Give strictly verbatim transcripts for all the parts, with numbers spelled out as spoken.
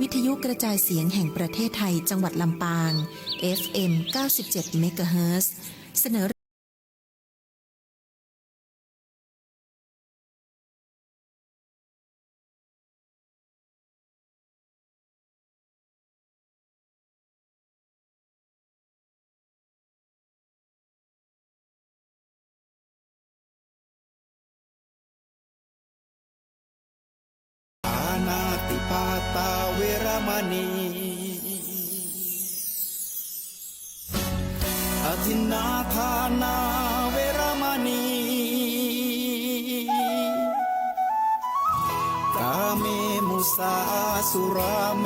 วิทยุกระจายเสียงแห่งประเทศไทย จังหวัดลำปาง เอฟเอ็ม เก้าสิบเจ็ด เมกะเฮิรตซ์ เสนอ ปาณาติปาตาเวระมะณี อทินนาทานาเวระมะณี กาเมมุสาสุราเม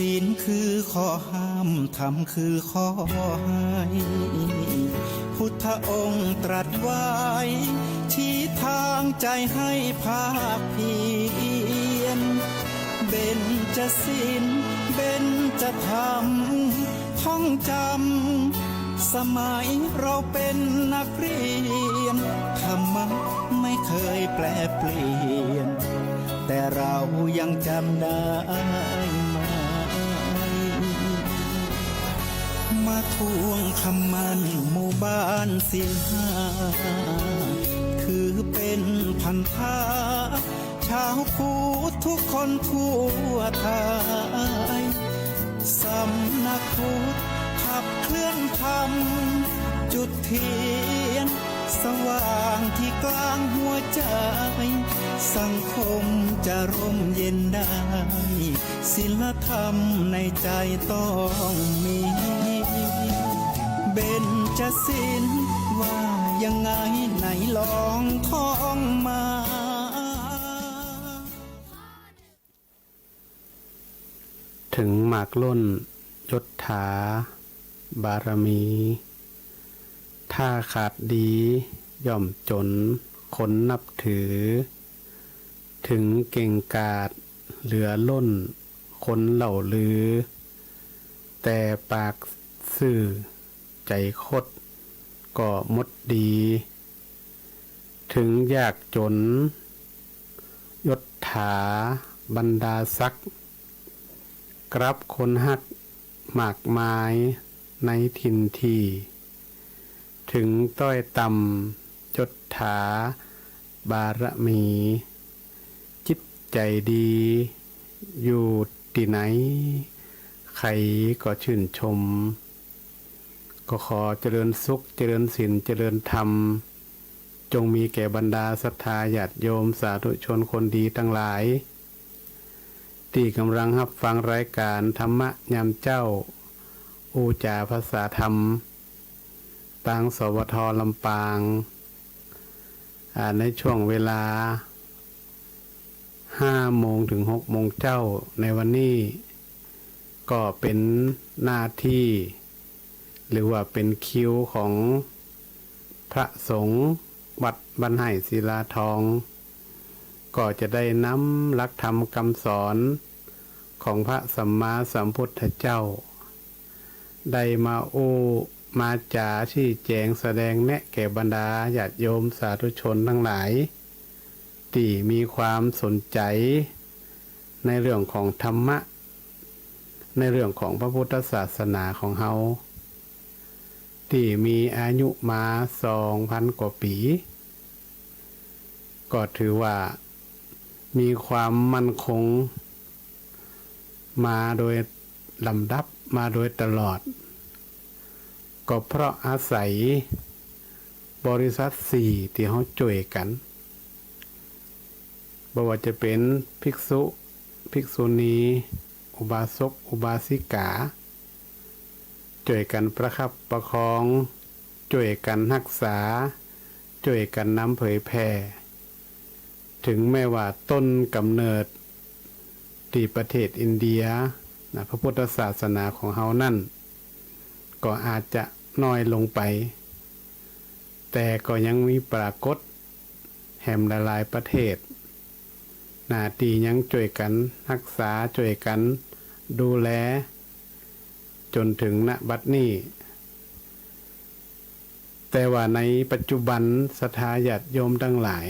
ศีลคือข้อห้าม ธรรมคือข้อห้าย พุทธองค์ตรัสไว้ ชี้ทางใจให้ภาคเพียร เบญจศีล เบญจธรรม ท่องจำ สมัยเราเป็นนักเรียน ธรรมะไม่เคยแปรเปลี่ยน แต่เรายังจำได้ไหม มาทวงคำมั่นหมู่บ้านศีลห้า ถือเป็นพันธะ ชาวพุทธทุกคนทั่วไทย สำนักพุทธขับเคลื่อนธรรม จุดเทียนสว่างที่กลางหัวใจ สังคมจะร่มเย็นได้ ศีลธรรมในใจต้องมี เบญจศีลว่ายังไงไหนลองท่องมา ถึงหมากล้นยศถาบารมี ถ้าขาดดีย่อมจนคนนับถือ ถึงเก่งกาจเหลือล้นคนเล่าลือ แต่ปากซื่อใจคดก็หมดดี ถึงยากจนยศถาบรรดาศักดิ์ กลับคนฮักมากมายในถิ่นที่ ถึงต้อยต่ำยศถาบารมี จิตใจดีอยู่ตี้ไหน ใครก็ชื่นชม ก็ขอเจริญสุข เจริญศีล เจริญธรรม จงมีแก่บรรดาศรัทธาญาติโยมสาธุชนคนดีทั้งหลาย ตี้กำลังฮับฟังรายการธรรมะยามเจ๊า อู้จ๋าภาษาธรรม ตาง สวท ลำปาง อ่า ในช่วงเวลา ห้าโมงถึงหกโมงเจ๊าในวันนี้ ก็เป๋นหน้าตี้ หรือว่าเป๋นคิวของพระสงฆ์วัดบ้านไฮ่ศิลาทอง ก็จะได้นำหลักธรรมกำสอนของพระสัมมาสัมพุทธเจ้า ได้มาอู้มาจ๋าชี้แจ๋งแสดงแนะแก่บรรดาญาติโยมสาธุชนทั้งหลาย ตี้มีความสนใจ๋ในเรื่องของธรรมะ ในเรื่องของพระพุทธศาสนาของเฮา ตี้มีอายุมาสองพันกว่าปี๋ ก็ถือว่ามีความมั่นคงมาโดยลำดับ มาโดยตลอด ก็เพราะอาศัยบริษัทสี่ตี้เฮาจ้วยกั๋น บ่ว่าจะเป๋นภิกษุ ภิกษุณี อุบาสก อุบาสิกา จ้วยกั๋นประคับประคอง จ้วยกั๋นฮักษา จ้วยกั๋นนำเผยแผ่ ถึงแม้ว่าต้นกำเนิดตี้ประเทศอินเดียนะ พระพุทธศาสนาของเฮานั้น ก็อาจจะน้อยลงไป แต่ก็ยังมีปรากฏแหมหลายๆ ประเทศนะ ตี้ยังจ้วยกั๋นฮักษา จ้วยกั๋นดูแล จ๋นเถิง ณ บัดนี้ แต่ว่าในปัจจุบันศรัทธาญาติโยมตังหลาย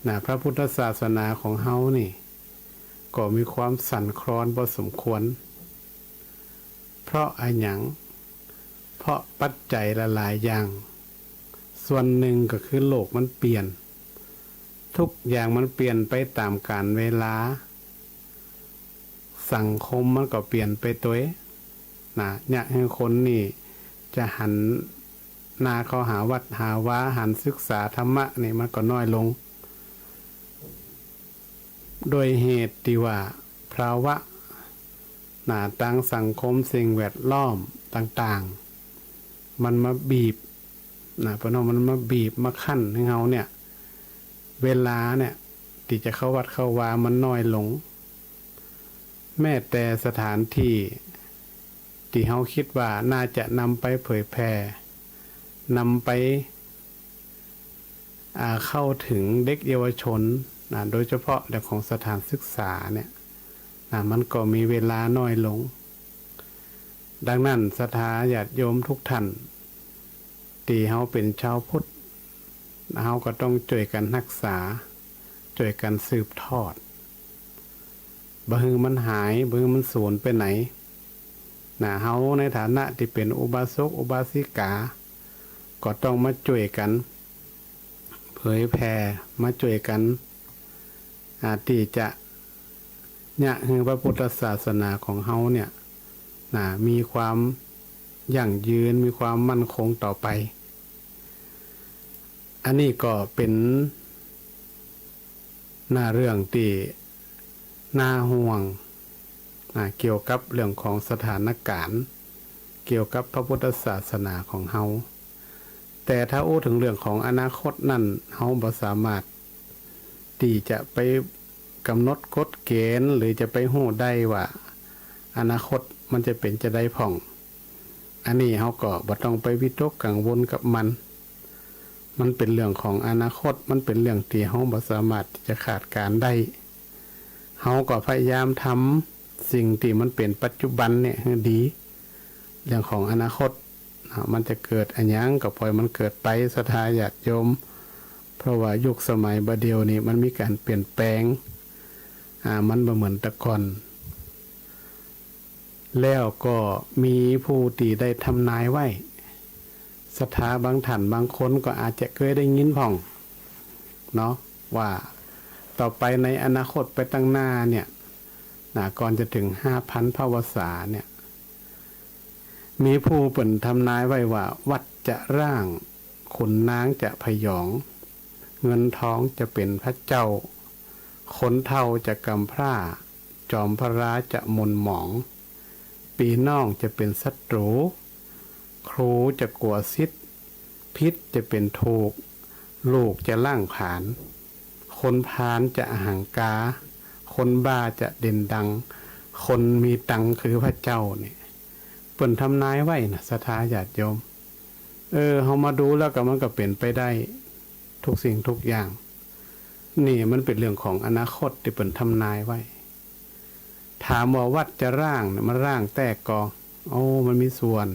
นะ พระพุทธศาสนาของเฮานี่ ก็มีความสั่นคลอนพอสมควร เพราะอะหยัง เพราะปัจจัยหลายๆ อย่าง ส่วนหนึ่งก็คือโลกมันเปลี่ยน ทุกอย่างมันเปลี่ยนไปต๋ามกาลเวลา สังคมมันก็เปลี่ยนไปตวย นะ เยียะหื้อคนนี่จะหันหน้าเข้าหาวัดหาวา หันศึกษาธรรมะนี่มันก็น้อยลง โดยเหตุตี้ว่าภาวะ นะ ตางสังคมสิ่งแวดล้อมต่างๆ มันมาบีบ นะ เปิ้นว่ามันมาบีบมาคั้นหื้อเฮาเนี่ย เวลาเนี่ยตี้จะเข้าวัดเข้าวามันน้อยลง แม้แต่สถานตี้ ตี้เฮาคิดว่าน่าจะนำไปเผยแผ่ นำไป อ่า เข้าเถิงเด็กเยาวชน นะ โดยเฉพาะเรื่องของสถานศึกษาเนี่ย นะ มันก็มีเวลาน้อยลง ดังนั้นศรัทธาญาติโยมทุกท่าน ตี้เฮาเป๋นชาวพุทธ เฮาก็ต้องจ้วยกั๋นฮักษา จ้วยกั๋นสืบทอด บ่หื้อมันหาย บ่หื้อมันสูญไปไหน นะ เฮาในฐานะตี้เป๋นอุบาสกอุบาสิกา ก็ต้องมาจ้วยกั๋นเผยแผ่ มาจ้วยกั๋น อ่า ตี้จะเยียะหื้อพระพุทธศาสนาของเฮาเนี่ย นะ มีความยั่งยืน มีความมั่นคงต่อไป อันนี้ก็เป๋น นะ เรื่องตี้น่าห่วง นะ เกี่ยวกับเรื่องของสถานการณ์ เกี่ยวกับพระพุทธศาสนาของเฮา แต่ถ้าอู้เถิงเรื่องของอนาคตนั้น เฮาบ่สามารถตี้จะไปก๋ำหนดกฎเกณฑ์ หรือจะไปฮู้ได้ว่าอนาคตมันจะเป๋นจาใดพ่อง อันนี้เฮาก็บ่ต้องไปวิตกกังวลกับมัน มันเป๋นเรื่องของอนาคต มันเป๋นเรื่องตี้เฮาบ่สามารถตี้จะคาดการณ์ได้ เฮาก็พยายามทำสิ่งตี้มันเป๋นปัจจุบันเนี่ยหื้อดี เรื่องของอนาคต นะ มันจะเกิดอะหยังก็ปล่อยมันเกิดไป ศรัทธาญาติโยม เพราะว่ายุคสมัยบ่าเดี่ยวนี้มันมีก๋านเปลี่ยนแปลง อ่า มันบ่เหมือนแต่ก่อน แล้วก็มีผู้ตี้ได้ทำนายไว้ ศรัทธาบางท่านบางคนก็อาจจะเกยได้ยินพ่อง เนาะ ว่าต่อไปในอนาคตไปตังหน้าเนี่ย นะ ก่อนจะเถิงห้าพันพรรษาเนี่ย มีผู้เปิ้นทำนายไว้ว่า วัดจะร้าง ขุนนางจะผยอง เงินทองจะเป๋นพระเจ้า คนเฒ่าจะกำพร้า จอมพลาจะหม่นหมอง ปี้น้องจะเป๋นศัตรู ครูจะกั๋วศิษย์ ผิดจะเป๋นถูก ลูกจะล้างผลาญ คนพาลจะอหังการ คนบ้าจะเด่นดัง คนมีตังค์คือพระเจ้าเนี่ย เปิ้นทำนายไว้นะ ศรัทธาญาติโยม เออ เฮามาดูแล้วก็มันก็เป๋นไปได้ทุกสิ่งทุกอย่าง นี่มันเป๋นเรื่องของอนาคตตี้เปิ้นทำนายไว้ ถามว่าวัดจะร้างเนี่ย มันร้างแต๊ก่อ โอ้ มันมีส่วน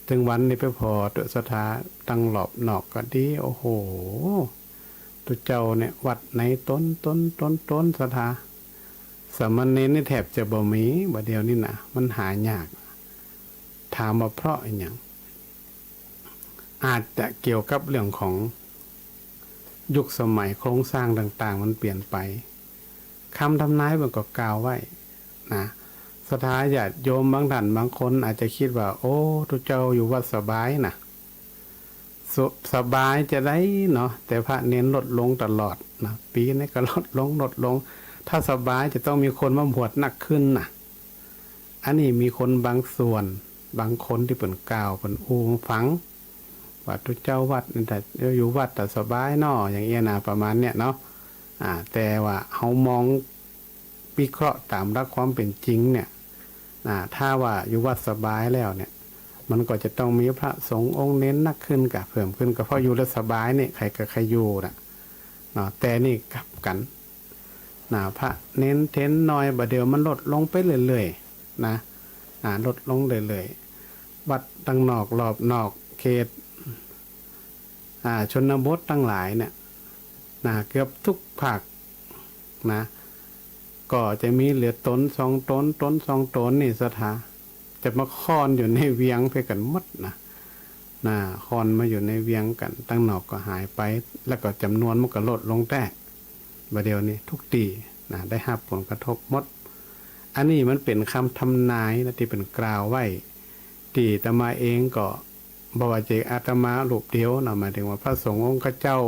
ตึงวันนี้ไปผ่อเต๊อะ ศรัทธา ตังรอบนอกก็ดี โอ้โห ตุ๊เจ้าเนี่ย วัดไหนต๊นต๊นต๊นต๊น ศรัทธา สามเณรนี่แทบจะบ่มี บ่าเดี่ยวนี้นะ มันหายาก ถามว่าเพราะอะหยัง อาจจะเกี่ยวกับเรื่องของยุคสมัยโครงสร้างต่างๆ มันเปลี่ยนไป กำทำนายมันก็กล่าวไว้นะ ศรัทธาญาติโยมบางท่านบางคนอาจจะกึ๊ดว่า โอ้ ตุ๊เจ้าอยู่วัดสบายนะ ส- สบายจาใดเนาะ แต่พระเณรลดลงตลอดนะ ปี๋นี้ก็ลดลง ลดลง ถ้าสบายจะต้องมีคนมาบวชนักขึ้นนะ อันนี้มีคนบางส่วน บางคนตี้เปิ้นกล่าว เปิ้นอู้หื้อฟัง ว่าตุ๊เจ้าวัดนี่แต่ อยู่วัดแต่สบายเนาะ อย่างเอี้ยนะ ประมาณเนี้ยเนาะ อ่า แต่ว่าเฮามองวิเคราะห์ต๋ามหลักความเป๋นจริงเนี่ย อ่า ถ้าว่าอยู่วัดสบายแล้วเนี่ย มันก็จะต้องมีพระสงฆ์องค์เณรนักขึ้นก่ะ เพิ่มขึ้นก่ะ เพราะอยู่แล้วสบายนี่ ใผก็ใค่อยู่นะ เนาะ แต่นี่กลับกั๋น นะ พระเณรเณรน้อยบ่าเดี่ยวมันลดลงไปเรื่อยๆ นะ อ่า ลดลงเรื่อยๆ วัดตังนอกรอบนอกเขต อ่า ชนบทตังหลายเนี่ย นะ เกือบทุกภาคนะ ก็จะมีเหลือต๋นสองต๋น ต๋นสองต๋นนี่ศรัทธา จะมาค่อนอยู่ในเวียงเปื้อกั๋นหมดนะ นะ ค่อนมาอยู่ในเวียงกั๋น ตังนอกก็หายไป แล้วก็จ๋ำนวนมันก็ลดลงแต๊ บ่าเดี่ยวนี้ทุกตี้นะ ได้ฮับผลกระทบหมด อันนี้มันเป๋นกำทำนายนะ ตี้เปิ้นกล่าวไว้ ตี้อาตมาเองก็ บ่ว่าจะอาตมารูปเดียวนะ หมายเถิงว่าพระสงฆ์องค์ข้าเจ้า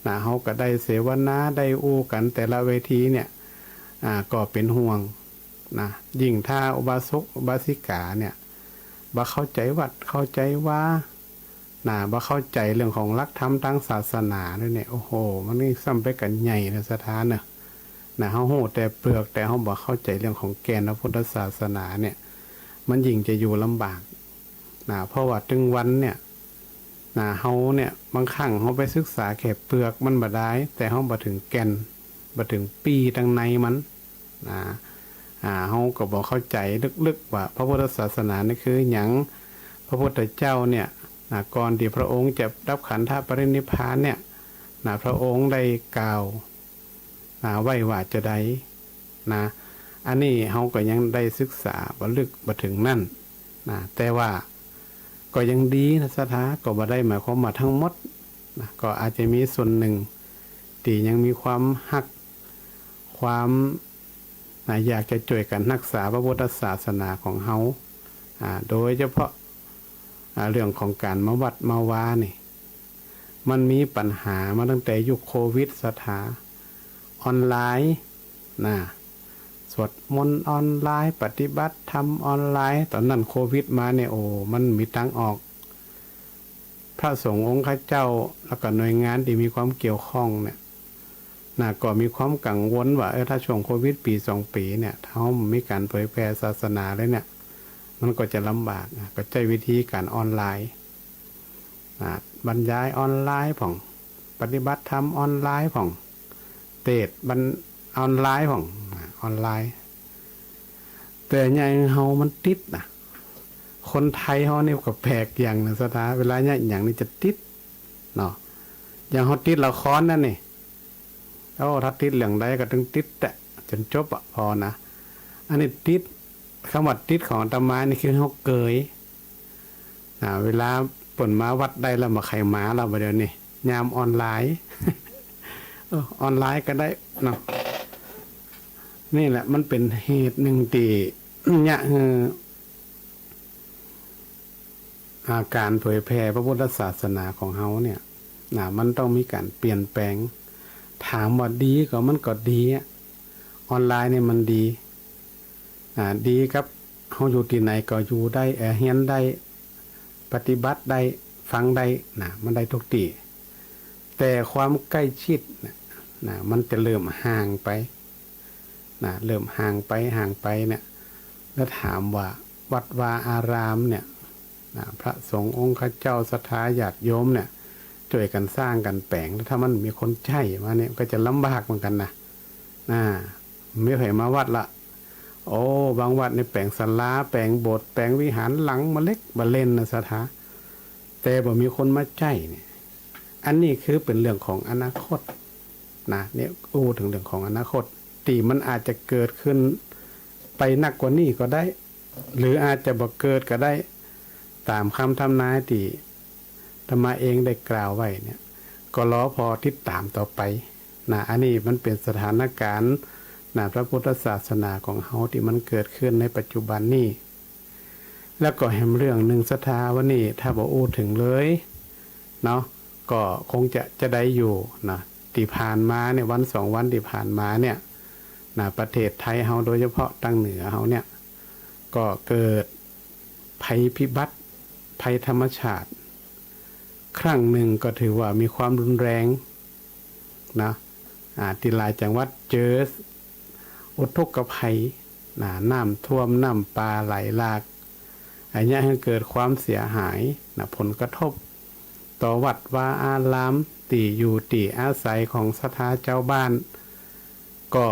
นะ เฮาก็ได้เสวนา ได้อู้กั๋นแต่ละเวทีเนี่ย อ่า ก็เป๋นห่วงนะ ยิ่งถ้าอุบาสกอุบาสิกาเนี่ย บ่เข้าใจ๋วัดเข้าใจ๋วา นะ บ่เข้าใจ๋เรื่องของหลักธรรมตางศาสนาด้วยเนี่ย โอ้โห มันยิ่งซ้ำไปกั๋นใหญ่นะศรัทธาเนาะ นะ เฮาฮู้แต่เปลือก แต่เฮาบ่เข้าใจ๋เรื่องของแก่นพระพุทธศาสนาเนี่ย มันยิ่งจะอยู่ลำบากนะ เพราะว่าตึงวันเนี่ยนะ เฮาเนี่ย บางครั้งเฮาไปศึกษาแค่เปลือกมันบ่ดาย แต่เฮาบ่เถิงแก่น บ่เถิงปี้ตังในมัน นะ อ่า เฮาก็บ่เข้าใจ๋ลึกๆ ว่าพระพุทธศาสนานี่คือหยัง พระพุทธเจ้าเนี่ย นะ ก่อนตี้พระองค์จะดับขันธปรินิพพานเนี่ย นะ พระองค์ได้กล่าว นะ ไว้ว่าจาใด นะ อันนี้เฮาก็ยังได้ศึกษาบ่ลึกบ่เถิงนั้น นะ แต่ว่าก็ยังดีนะศรัทธา ก็บ่ได้หมายความว่าทั้งหมด นะ ก็อาจจะมีส่วนนึ่งตี้ยังมีความฮัก ความ นะ อยากจะจ้วยกั๋นฮักษาพระพุทธศาสนาของเฮา อ่า โดยเฉพาะ อ่า เรื่องของก๋านมาวัดมาวานี่ มันมีปัญหามาตั้งแต่ยุคโควิดศรัทธา ออนไลน์ นะ สวดมนต์ออนไลน์ ปฏิบัติธรรมออนไลน์ ต๋อนนั้นโควิดมาเนี่ย โอ้ มันมีตางออก พระสงฆ์องค์ข้าเจ้า แล้วก็หน่วยงานตี้มีความเกี่ยวข้องเนี่ย นะ ก็มีความกังวลว่า เออ ถ้าช่วงโควิดปี๋สองปี๋เนี่ย ถ้าเฮาบ่มีก๋านเผยแผ่ศาสนาเลยเนี่ย มันก็จะลำบากนะ ก็ใจ๊วิธีก๋านออนไลน์ นะ บรรยายออนไลน์พ่อง ปฏิบัติธรรมออนไลน์พ่อง เตสน์บรร- ออนไลน์พ่อง นะ ออนไลน์ แต่เนี่ยเฮามันติดนะ คนไทยเฮานี่ก็แปลกอย่างนึ่งศรัทธา เวลาเนี่ยหยังนี่จะติดเนาะ อย่างเฮาติดละครนั่นนี่ โอ้ ถ้าติดเรื่องใดก็ตึงติดแต๊จ๋นจบอะ ผ่อนะ อันนี้ติด กำว่าติดของอาตมานี่คือเฮาเกย นะ เวลาเปิ้นมาวัดได้แล้วบ่ใค่มาแล้ว บ่าเดี่ยวนี้ ยามออนไลน์ เออ ออนไลน์ก็ได้เนาะ นี่แหละมันเป๋นเหตุนึ่งตี้ เนี่ย เออ อา ก๋านเผยแผ่พระพุทธศาสนาของเฮาเนี่ย นะ มันต้องมีก๋านเปลี่ยนแปลง ถามว่าดีก็ มันก็ดีอะ ออนไลน์เนี่ยมันดี อ่า ดีกับเฮาอยู่ตี้ไหนก็อยู่ได้ เอ่อ เฮียนได้ ปฏิบัติได้ ฟังได้ นะ มันได้ทุกตี้ แต่ความใกล้ชิดน่ะ นะ มันจะเริ่มห่างไป นะ เริ่มห่างไป ห่างไปเนี่ย แล้วถามว่าวัดวาอารามเนี่ย นะ พระสงฆ์องค์ข้าเจ้า ศรัทธาญาติโยมเนี่ย จ้วยกั๋นสร้างกั๋นแป๋ง แล้วถ้ามันบ่มีคนใจ๊มาเนี่ย ก็จะลำบากเหมือนกั๋นนะ นะ บ่มีใผมาวัดละ โอ้ บางวัดนี่แป๋งศาลา แป๋งโบสถ์ แป๋งวิหารหลังบ่าเล็กบ่าเล่นนะศรัทธา แต่บ่มีคนมาใจ๊เนี่ย อันนี้คือเป๋นเรื่องของอนาคตนะ เนี่ย อู้เถิงเรื่องของอนาคต ตี้มันอาจจะเกิดขึ้นไปนักกว่านี้ก็ได้ หรืออาจจะบ่เกิดก็ได้ ต๋ามกำทำนายตี้อาตมาเองได้กล่าวไว้เนี่ย ก็รอผ่อติดต๋ามต่อไปนะ อันนี้มันเป๋นสถานก๋ารณ์นะ พระพุทธศาสนาของเฮาตี้มันเกิดขึ้นในปัจจุบันนี้ แล้วก็แหมเรื่องนึ่งศรัทธา วันนี้ถ้าบ่อู้เถิงเลยเนาะ ก็คงจะ จะได้อยู่นะ ตี้ผ่านมาเนี่ย วันสองวันตี้ผ่านมาเนี่ยนะ ประเทศไทยเฮา โดยเฉพาะตางเหนือเฮาเนี่ย ก็เกิดภัยพิบัติ ภัยธรรมชาติ ครั้งนึ่งก็ถือว่ามีความรุนแรงนะ อ่า ตี้หลายจังหวัดเจออุทกภัยนะ น้ำท่วม น้ำป่าไหลหลาก อันเยียะหื้อเกิดความเสียหายนะ ผลกระทบต่อวัดวาอาราม ตี้อยู่ตี้อาศัยของศรัทธาจาวบ้าน ก็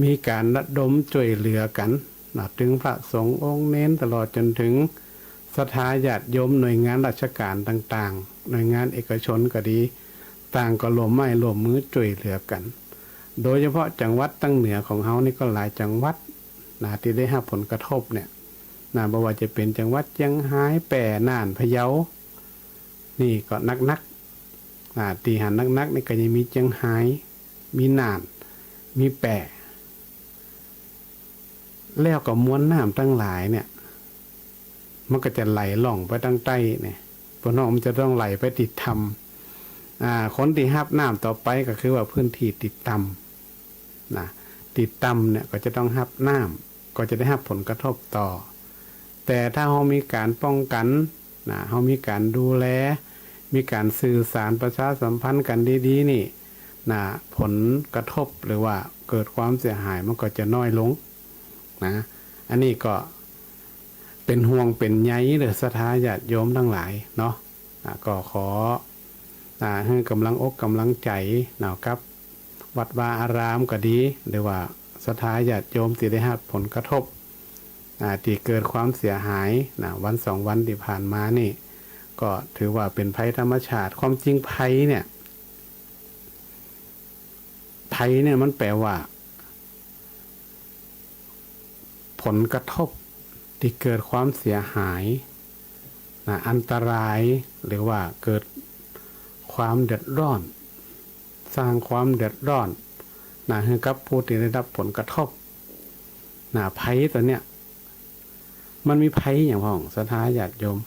มีก๋านระดมจ้วยเหลือกั๋น นะ ตึงพระสงฆ์องค์เณร ตลอดจ๋นเถิงศรัทธาญาติโยมหน่วยงานราชก๋านต่างๆ หน่วยงานเอกชนก็ดี ต่างก็ร่วมไม้ร่วมมือจ้วยเหลือกั๋น โดยเฉพาะจังหวัดตางเหนือของเฮานี่ก็หลายจังหวัดนะ ตี้ได้ฮับผลกระทบเนี่ยนะ บ่ว่าจะเป๋นจังหวัดเจียงฮาย แป้ น่าน พะเยา นี่ก็หนักๆ นะ ตี้หันหนักๆ นี่ก็ยังมีเจียงฮาย มีน่าน มีแป้ แล้วก็มวลน้ำตังหลายเนี่ย มันก็จะไหลล่องไปตางใต้เนี่ย เปิ้นฮ้องมันจะต้องไหลไปตี้ต่ำ อ่า คนตี้ฮับน้ำต่อไปก็คือว่าพื้นตี้ตี้ต่ำนะ ตี้ต่ำเนี่ยก็จะต้องฮับน้ำ ก็จะได้ฮับผลกระทบต่อ แต่ถ้าเฮามีก๋านป้องกั๋นนะ เฮามีก๋านดูแล มีก๋านสื่อสารประชาสัมพันธ์กั๋นดีๆ นี่นะ ผลกระทบหรือว่าเกิดความเสียหายมันก็จะน้อยลงนะ อันนี้ก็เป๋นห่วงเป๋นใยเด้อศรัทธาญาติโยมตังหลายเนาะ อ่า ก็ขอ อ่า หื้อก๋ำลังอกก๋ำลังใจ๋เนาะ กับวัดวาอารามก็ดี หรือว่าศรัทธาญาติโยมตี้ได้ฮับผลกระทบ อ่า ตี้เกิดความเสียหายนะ วันสองวันตี้ผ่านมานี่ ก็ถือว่าเป๋นภัยธรรมชาติ ความจริงภัยเนี่ย ภัยเนี่ยมันแปลว่า ผลกระทบตี้เกิดความเสียหายนะ อันตราย หรือว่าเกิดความเดือดร้อน สร้างความเดือดร้อนนะ หื้อกับผู้ตี้ได้ฮับผลกระทบนะ ภัยตั๋วเนี้ย มันมีภัยหยังพ่องศรัทธาญาติโยม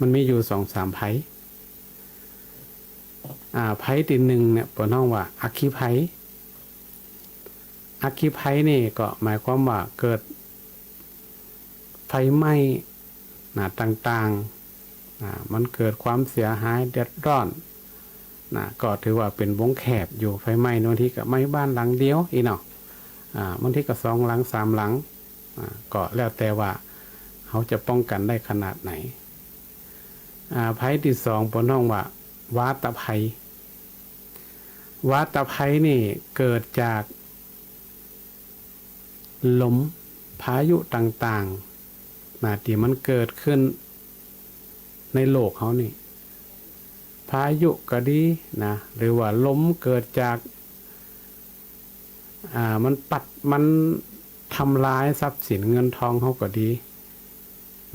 มันมีอยู่สองสามภัย อ่า ภัยตี้นึ่งเนี่ย เปิ้นฮ้องว่าอัคคีภัย อัคคีภัยนี่ก็หมายความว่าเกิดไฟไหม้นะ ต่างๆ อ่า มันเกิดความเสียหายเดือดร้อนนะ ก็ถือว่าเป๋นวงแคบอยู่ ไฟไหม้บางทีก็ไหม้บ้านหลังเดียวอี้เนาะ อ่า บางทีก็สองหลังสามหลัง อ่า ก็แล้วแต่ว่าเฮาจะป้องกั๋นได้ขนาดไหน อ่า ภัยตี้สองเปิ้นฮ้องว่าวาตภัย วาตภัยนี่เกิดจากลม พายุต่างๆ นะ ตี้มันเกิดขึ้นในโลกเฮานี่ พายุก็ดีนะ หรือว่าลมเกิดจาก อ่า มันปัด มันทำลายทรัพย์สินเงินทองเฮาก็ดี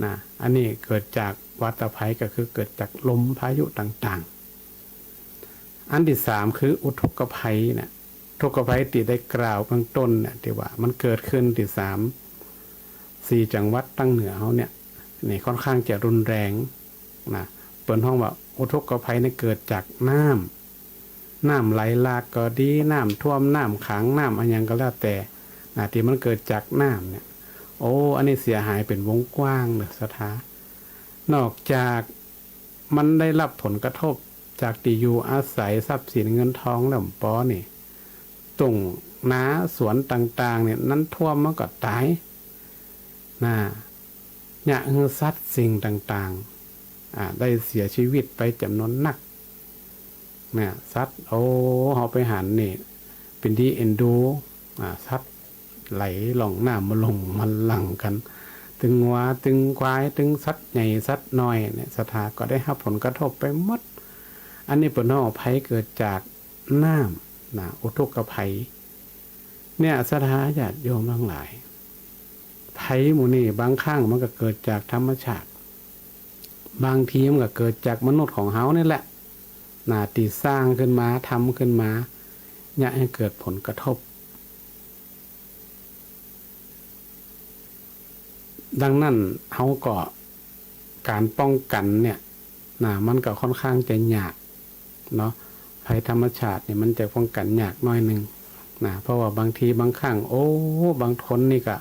นะ อันนี้เกิดจากวาตภัย ก็คือเกิดจากลมพายุต่างๆ อันตี้สามคืออุทกภัยเนี่ย อุทกภัยตี้ได้กล่าวเบื้องต้นเนี่ย ตี้ว่ามันเกิดขึ้นตี้สามสี่จังหวัดตางเหนือเฮาเนี่ย นี่ค่อนข้างจะรุนแรงนะ เปิ้นฮ้องว่าอุทกภัยเนี่ยเกิดจากน้ำ น้ำไหลหลากก็ดี น้ำท่วม น้ำขัง น้ำอะหยังก็แล้วแต่นะ ตี้มันเกิดจากน้ำเนี่ย โอ้ อันนี้เสียหายเป๋นวงกว้างเด้อศรัทธา นอกจากมันได้ฮับผลกระทบจากตี้อยู่อาศัย ทรัพย์สินเงินทองแล้วบ่ปอนี่ ตุ่งนาสวนต่างๆ เนี่ย น้ำท่วมมันก็ต๋ายนะ เยียะหื้อสัตว์สิ่งต่างๆ อ่า ได้เสียชีวิตไปจ๋ำนวนนัก เนี่ย สัตว์ โอ้ เฮาไปหันนี่ เป๋นตี้เอ็นดู อ่า สัตว์ไหลล่องน้ำมาลงมาหลั่งกั๋น ตึงงัว ตึงควาย ตึงสัตว์ใหญ่สัตว์น้อยเนี่ย ศรัทธาก็ได้ฮับผลกระทบไปหมด อันนี้เปิ้นฮ้องว่าภัยเกิดจากน้ำนะ อุทกภัย เนี่ย ศรัทธาญาติโยมตังหลาย ภัยหมู่นี้บางครั้งมันก็เกิดจากธรรมชาติ บางทีมันก็เกิดจากมนุษย์ของเฮานี่แหละนะ ตี้สร้างขึ้นมา ทำขึ้นมา เยียะหื้อเกิดผลกระทบ ดังนั้นเฮาก็ ก๋านป้องกั๋นเนี่ยนะ มันก็ค่อนข้างจะยากเนาะ ภัยธรรมชาตินี่มันจะป้องกั๋นยากหน้อยนึ่งนะ เพราะว่าบางทีบางครั้ง โอ้ บางคนนี่ก็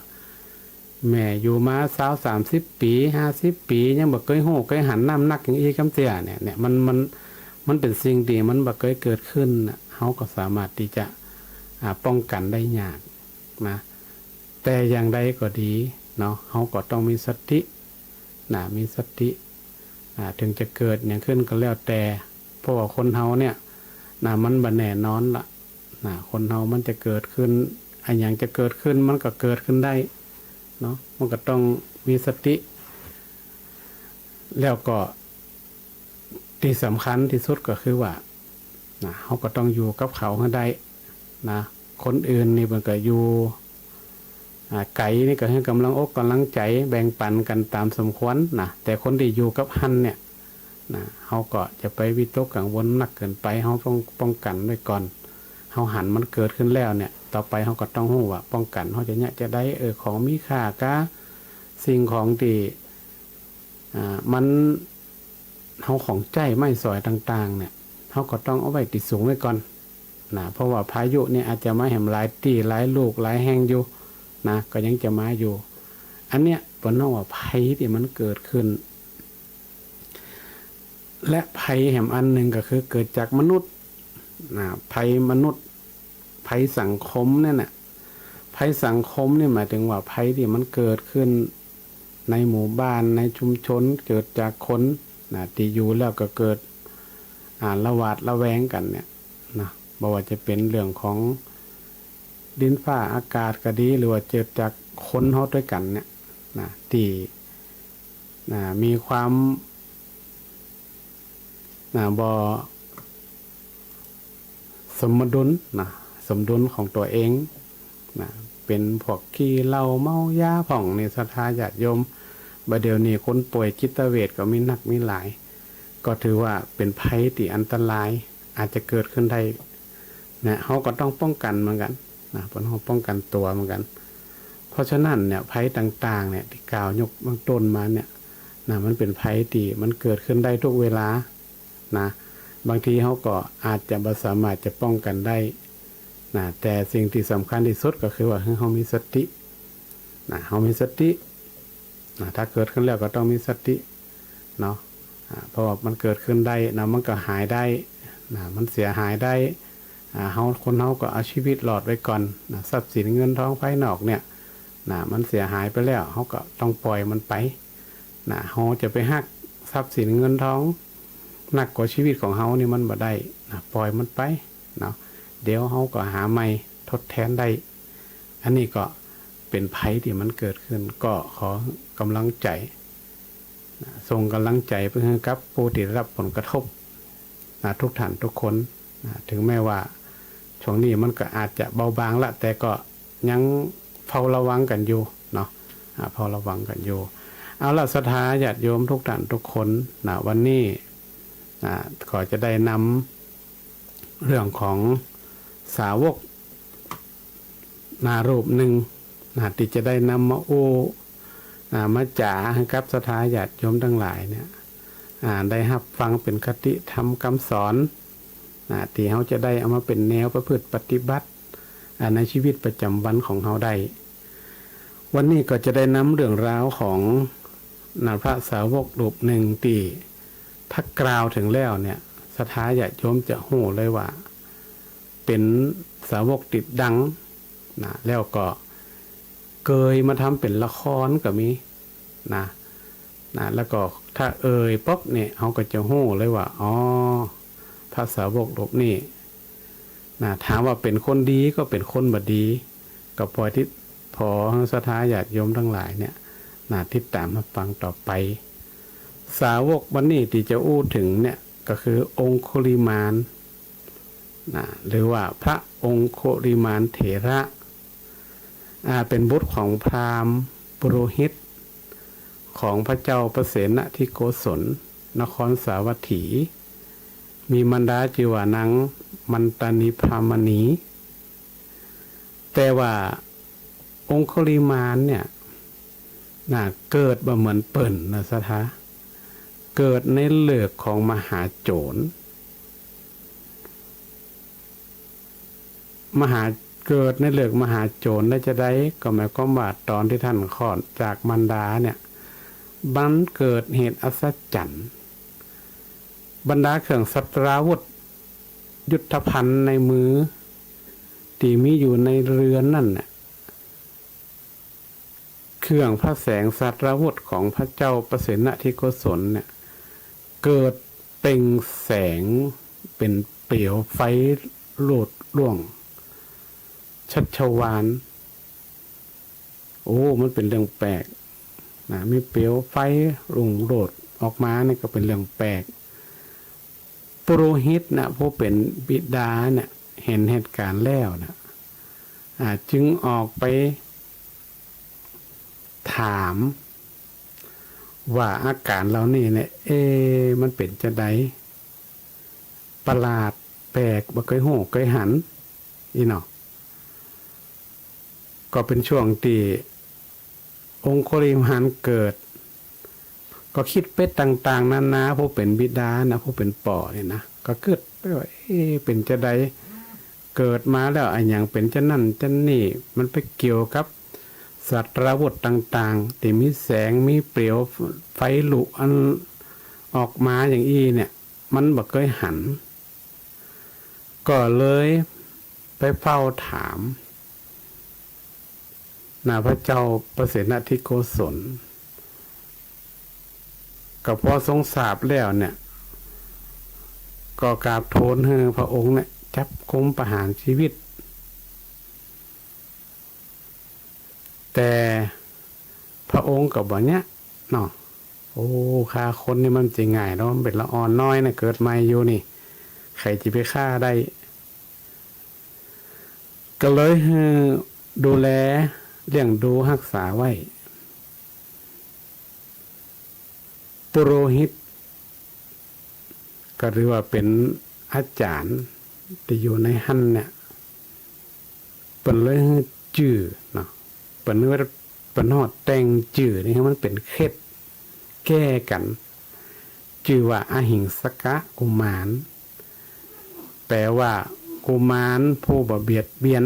แหม อยู่มาซาวสามสิบปี๋ ห้าสิบปี๋ ยังบ่เกยฮู้เกยหันน้ำหนักหยังอี้กำเตื้อเนี่ย เนี่ย มัน มัน มันเป๋นสิ่งตี้มันบ่เกยเกิดขึ้นน่ะ เฮาก็สามารถตี้จะ อ่า ป้องกั๋นได้ยากนะ แต่อย่างใดก็ดีเนาะ เฮาก็ต้องมีสตินะ มีสติ อ่า เถิงจะเกิดหยังขึ้นก็แล้วแต่ เพราะว่าคนเฮาเนี่ยนะ มันบ่แน่นอนละนะ คนเฮามันจะเกิดขึ้น อะหยังจะเกิดขึ้น มันก็เกิดขึ้นได้ เนาะ มันก็ต้องมีสติ แล้วก็ตี้สำคัญตี้สุดก็คือว่า นะ เฮาก็ต้องอยู่กับเขาหื้อได้ นะ คนอื่นนี่เปิ้นก็อยู่ อ่า ไก๋นี่ก็หื้อก๋ำลังอกก๋ำลังใจ๋ แบ่งปั๋นกั๋นต๋ามสมควรนะ แต่คนตี้อยู่กับหั้นเนี่ย นะ เฮาก็จะไปวิตกกังวลนักเกินไป เฮาต้องป้องกั๋นไว้ก่อน เฮาหันมันเกิดขึ้นแล้วเนี่ย ต่อไปเฮาก็ต้องฮู้ว่าป้องกั๋น เฮาจะเยียะจะได้ เออ ของมีค่าก้า สิ่งของตี้ อ่า มัน เฮาของใจ๊ไม้สอยต่างๆ เนี่ย เฮาก็ต้องเอาไว้ตี้สูงไว้ก่อน นะ เพราะว่าพายุเนี่ยอาจจะมาแหมหลายตี้หลายลูกหลายแห่งอยู่ นะ ก็ยังจะมาอยู่ อันเนี้ยเปิ้นฮ้องว่าภัยตี้มันเกิดขึ้น และภัยแหมอันนึ่งก็คือเกิดจากมนุษย์ นะ ภัยมนุษย์ ภัยสังคมเนี่ยนะ ภัยสังคมเนี่ยหมายเถิงว่าภัยตี้มันเกิดขึ้นในหมู่บ้าน ในชุมชน เกิดจากคน นะ ตี้อยู่แล้วก็เกิด อ่า ระหวาดระแวงกั๋นเนี่ย นะ บ่ว่าจะเป๋นเรื่องของดินฟ้าอากาศก็ดี หรือว่าเกิดจากคนเฮาตวยกั๋นเนี่ย นะ ตี้ นะ มีความ นะ บ่สมดุล นะ สมดุลของตั๋วเอง นะ เป๋นพวกขี้เหล้าเมายาพ่องนี่ ศรัทธาญาติโยม บ่าเดี่ยวนี้คนป่วยจิตเวชก็มีนักมีหลาย ก็ถือว่าเป๋นภัยตี้อันตราย อาจจะเกิดขึ้นได้ นะ เฮาก็ต้องป้องกั๋นเหมือนกั๋น นะ เปิ้นฮ้องป้องกั๋นตั๋วเหมือนกั๋น เพราะฉะนั้นเนี่ย ภัยต่างๆ เนี่ย ตี้กล่าวยกเบื้องต้นมาเนี่ย นะ มันเป๋นภัยตี้มันเกิดขึ้นได้ทุกเวลา นะ บางทีเฮาก็อาจจะบ่สามารถจะป้องกั๋นได้ นะ แต่สิ่งตี้สำคัญตี้สุดก็คือว่าหื้อเฮามีสติ นะ เฮามีสติ นะ ถ้าเกิดขึ้นแล้วก็ต้องมีสติ เนาะ อ่า เพราะว่ามันเกิดขึ้นได้ นะ มันก็หายได้ นะ มันเสียหายได้ อ่า เฮา คนเฮาก็เอาชีวิตรอดไว้ก่อน นะ ทรัพย์สินเงินทองภายนอกเนี่ย นะ มันเสียหายไปแล้ว เฮาก็ต้องปล่อยมันไป นะ เฮาจะไปฮักทรัพย์สินเงินทองนักกว่าชีวิตของเฮานี่มันบ่ได้ นะ ปล่อยมันไป เนาะ เดี๋ยวเฮาก็หาใหม่ทดแทนได้ อันนี้ก็เป๋นภัยตี้มันเกิดขึ้น ก็ขอก๋ำลังใจ๋ นะ ส่งก๋ำลังใจ๋ไปหื้อกับผู้ตี้ได้ฮับผลกระทบ นะ ทุกท่านทุกคน นะ เถิงแม้ว่าช่วงนี้มันก็อาจจะเบาบางละ แต่ก็ยังเฝ้าระวังกั๋นอยู่เนาะ อ่า เฝ้าระวังกั๋นอยู่ เอาละ ศรัทธาญาติโยมทุกท่านทุกคน นะ วันนี้ นะ ก็จะได้นำเรื่องของสาวก นะ รูปนึ่ง นะ ตี้จะได้นำมาอู้ นะ มาจ๋าหื้อกับศรัทธาญาติโยมตังหลายเนี่ย อ่า ได้ฮับฟังเป๋นคติธรรมกำสอน นะ ตี้เฮาจะได้เอามาเป๋นแนวประพฤติปฏิบัติ อ่า ในชีวิตประจ๋ำวันของเฮาได้ วันนี้ก็จะได้นำเรื่องราวของ นะ พระสาวกรูปนึ่งตี้ถ้ากล่าวเถิงแล้วเนี่ย ศรัทธาญาติโยมจะฮู้เลยว่า เป๋นสาวกตี้ดัง นะ แล้วก็เกยมาทำเป๋นละครก็มี นะ นะ แล้วก็ถ้าเอ่ยปุ๊บเนี่ย เฮาก็จะฮู้เลยว่า อ๋อ พระสาวกรูปนี้ นะ ถามว่าเป๋นคนดีก็เป๋นคนบ่ดี ก็ปล่อยตี้ ขอหื้อศรัทธาญาติโยมตังหลายเนี่ย นะ ติดต๋ามฮับฟังต่อไป สาวกวันนี้ตี้จะอู้เถิงเนี่ย ก็คือองคุลิมาน นะ หรือว่าพระองคุลิมานเถระ อ่า เป๋นบุตรของพราหมณ์ปุโรหิต ของพระเจ้าปเสนทิโกศล นครสาวัตถี มีมารดาจื้อว่านางมันตานีพรามณี แต่ว่าองคุลิมานเนี่ย นะ เกิดบ่เหมือนเปิ้นนะ ศรัทธา เกิดในฤกษ์ของมหาโจร มหา เกิดในฤกษ์มหาโจรได้จาใด ก็หมายความว่าต๋อนตี้ต้านคลอดจากมารดาเนี่ย มันเกิดเหตุอัศจรรย์ บรรดาเครื่องสัตราวุธ ยุทโธภัณฑ์ในมือ ตี้มีอยู่ในเฮือนนั่นน่ะ เครื่องพระแสงสัตราวุธของพระเจ้าปเสนทิโกศลเนี่ย เกิดเปล่งแสงเป๋นเปลวไฟโลดล่วง ชัชวาล โอ้ มันเป๋นเรื่องแปลกนะ มีเปลวไฟรุ่งโรจน์ออกมานี่ก็เป๋นเรื่องแปลก ปุโรหิตนะ ผู้เป๋นบิดาเนี่ย หันเหตุก๋ารณ์แล้วนะ อ่า จึงออกไปถามว่าอาก๋ารณ์เหล่านี้เนี่ย เอ๊ะ มันเป๋นจาใด ประหลาดแปลก บ่เกยฮู้เกยหัน อี้เนาะ ก็เป๋นช่วงตี้องคุลิมานเกิด ก็กึ๊ดไปต่างๆ นานา ผู้เป๋นบิดานะ ผู้เป๋นป้อเนี่ยนะ ก็กึ๊ดไปว่า เอ๊ะ เป๋นจาใด เกิดมาแล้วอะหยังเป๋นจานั้นจานี้ มันไปเกี่ยวกับศาสตราวุธต่างๆ ตี้มีแสง มีเปลวไฟลุกอันออกมาอย่างอี้เนี่ย มันบ่เกยหัน ก็เลยไปเฝ้าถาม นะพระเจ้าประเสนทิโกศล ก็พอทรงทราบแล้วเนี่ย ก็กราบทูลหื้อพระองค์เนี่ย จับกุมประหารชีวิต แต่พระองค์ก็บ่เยียะเนาะ โอ้ ฆ่าคนนี่มันจะง่ายเนาะ มันเป๋นละอ่อนน้อยนะ เกิดใหม่อยู่นี่ ใผจะไปฆ่าได้ ก็เลยหื้อดูแล เลี้ยงดูฮักษาไว้ ปุโรหิต ก็ถือว่าเป๋นอาจ๋ารย์ตี้อยู่ในหั้นเนี่ย เปิ้นเลยหื้อจื้อเนาะ เปิ้นว่า เปิ้นฮอดแต่งจื้อนี่หื้อมันเป๋นเคล็ดแก้กั๋น จื้อว่าอหิงสกะกุมาร แปลว่ากุมารผู้บ่เบียดเบียน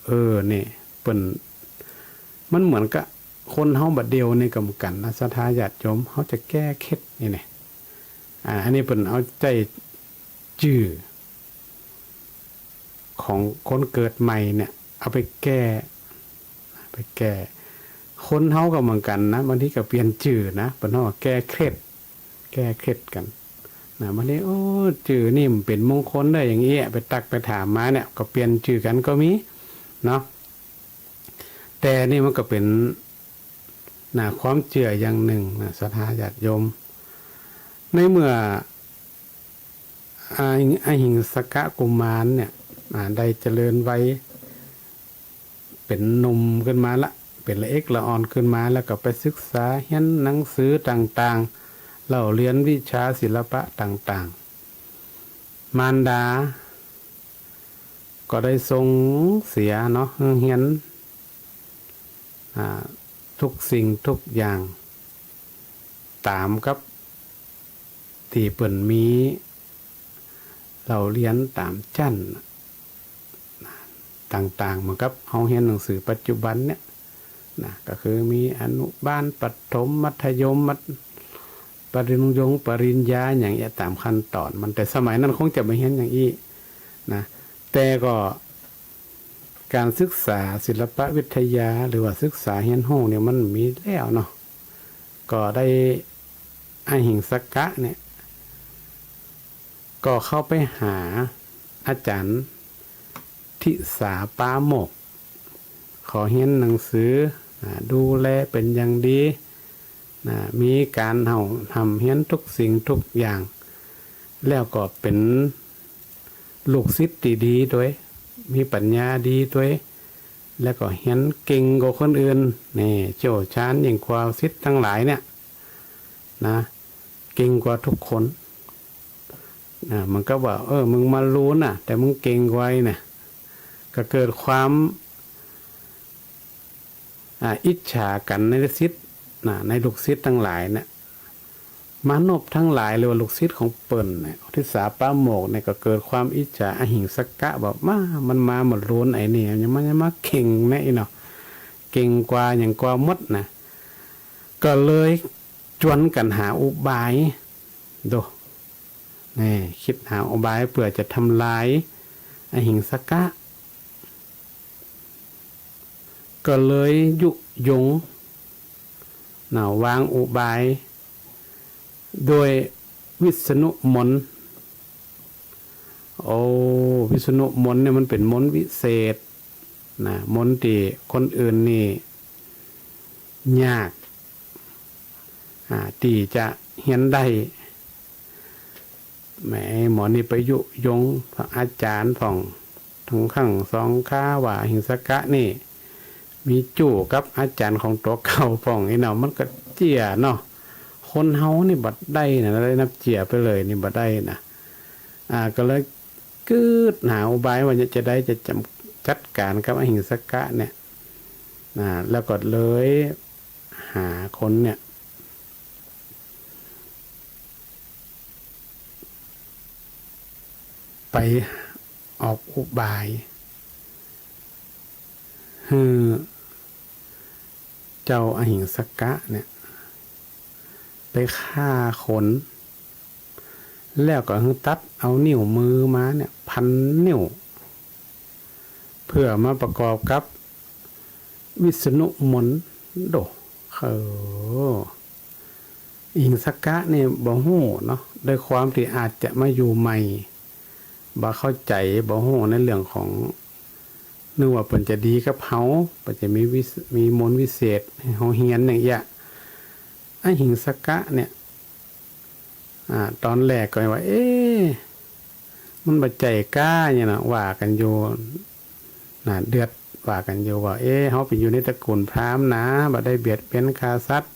เออ นี่ เปิ้น มันเหมือนกับคนเฮาบ่าเดี่ยวนี่ก็เหมือนกั๋นนะ ศรัทธาญาติโยม เฮาจะแก้เคล็ดนี่แหละ อ่า อันนี้เปิ้นเอาใจ๊จื้อของคนเกิดใหม่เนี่ย เอาไปแก้ ไปแก้ คนเฮาก็เหมือนกั๋นนะ บางทีก็เปลี่ยนจื้อนะ เปิ้นฮ้องว่าแก้เคล็ด แก้เคล็ดกั๋นนะ บางที โอ้ จื้อนี่มันเป๋นมงคลได้อย่างอี้ ไปตักไปถามมาเนี่ย ก็เปลี่ยนจื้อกั๋นก็มีเนาะ แต่นี่มันก็เป๋น นะ ความเจื้ออย่างนึ่งนะ ศรัทธาญาติโยม ในเมื่อ อหิง อหิงสกะกุมารเนี่ย อ่า ได้เจริญวัย เป๋นหนุ่มขึ้นมาละ เป๋นละเอกละอ่อนขึ้นมา แล้วก็ไปศึกษาเฮียนหนังสือต่างๆ เล่าเรียนวิชาศิลปะต่างๆ มารดา ก็ได้ส่งเสียเนาะ หื้อเฮียน อ่า ทุกสิ่งทุกอย่าง ต๋ามกับตี้เปิ้นมีเล่าเรียนต๋ามจั้นต่างๆ เหมือนกับเฮาเฮียนหนังสือปัจจุบันเนี่ยนะ ก็คือมีอนุบาล ประถม มัธยม มัธ- ปริญญง ปริญญา อย่างเอี้ย ต๋ามขั้นต๋อนมัน แต่สมัยนั้นคงจะบ่เฮียนอย่างอี้นะ แต่ก็ก๋านศึกษาศิลปวิทยา หรือว่าศึกษาเฮียนฮู้เนี่ยมันมีแล้วเนาะ ก็ได้อหิงสกะเนี่ย ก็เข้าไปหาอาจ๋ารย์ทิสาปาโมกข์ ขอเฮียนหนังสือ อ่า ดูแลเป๋นอย่างดี นะ มีก๋านเห่าห่ำเฮียนทุกสิ่งทุกอย่าง แล้วก็เป๋นลูกศิษย์ตี้ดีตวย มีปัญญาดีตวย แล้วก็เฮียนเก่งกว่าคนอื่น นี่ เชี่ยวชาญยิ่งกว่าศิษย์ตังหลายเนี่ย นะ เก่งกว่าทุกคน นะ มันก็ว่า เออ มึงมาลูนน่ะ แต่มึงเก่งกว่าไอ้เนี่ย ก็เกิดความ อ่า อิจฉากั๋นในศิษย์ นะ ในลูกศิษย์ตังหลายเนี่ย มานพตังหลาย หรือว่าลูกศิษย์ของเปิ้นเนี่ย ทิสาปาโมกข์เนี่ย ก็เกิดความอิจฉาอหิงสกะ บอก มา มันมาบ่ลูนไอ้นี่ ยังมา ยังมาเก่งแน่อี้เนาะ เก่งกว่าหยังกว่าหมดนะ ก็เลยจวนกั๋นหาอุบาย โด นี่ กึ๊ดหาอุบายเปื้อจะทำลายอหิงสกะ ก็เลยยุยง นะ วางอุบาย โดยวิษณุมนต์ โอ้ วิษณุมนต์เนี่ยมันเป๋นมนต์วิเศษ นะ มนต์ตี้คนอื่นนี่ยาก อ่า ตี้จะเฮียนได้ แหม หมอนี่ไปยุยงอาจ๋ารย์พ่อง ตึงครั้งสองคราว่าอหิงสกะนี่มีจู๊กับอาจ๋ารย์ของตั๋วเก่าพ่อง อี้เนาะ มันก็เจียเนาะ คนเฮานี่บ่ได้นะ ได้นับเจียไปเลยนี่บ่ได้นะ อ่า ก็เลยกึ๊ดหาอุบายว่าจะใดจะจ๋ำ จัดก๋านกับอหิงสกะเนี่ย นะ แล้วก็เลยหาคนเนี่ย ไปออกอุบาย หื้อเจ้าอหิงสกะเนี่ย ไปฆ่าคน แล้วก็หื้อตัดเอานิ้วมือมาเนี่ย พันนิ้ว เพื่อมาประกอบกับวิษณุมนต์ โด เออ อหิงสกะนี่บ่ฮู้เนาะ ด้วยความตี้อาจจะมาอยู่ใหม่ บ่เข้าใจ๋ บ่ฮู้ในเรื่องของ นึกว่าเปิ้นจะดีกับเฮา เปิ้นจะมีวิส- มีมนต์วิเศษหื้อเฮาเฮียนอย่างเอี้ย อหิงสกะเนี่ย อ่า ต๋อนแรกก็ว่า เอ๊ะ มันบ่ใจ้ก้าเนี่ยนะ ว่ากั๋นอยู่ นะ เดือด ว่ากั๋นอยู่ว่า เอ๊ะ เฮาเป๋นอยู่ในตระกู๋ลพราหมณ์นะ บ่ได้เบียดเบียนฆ่าสัตว์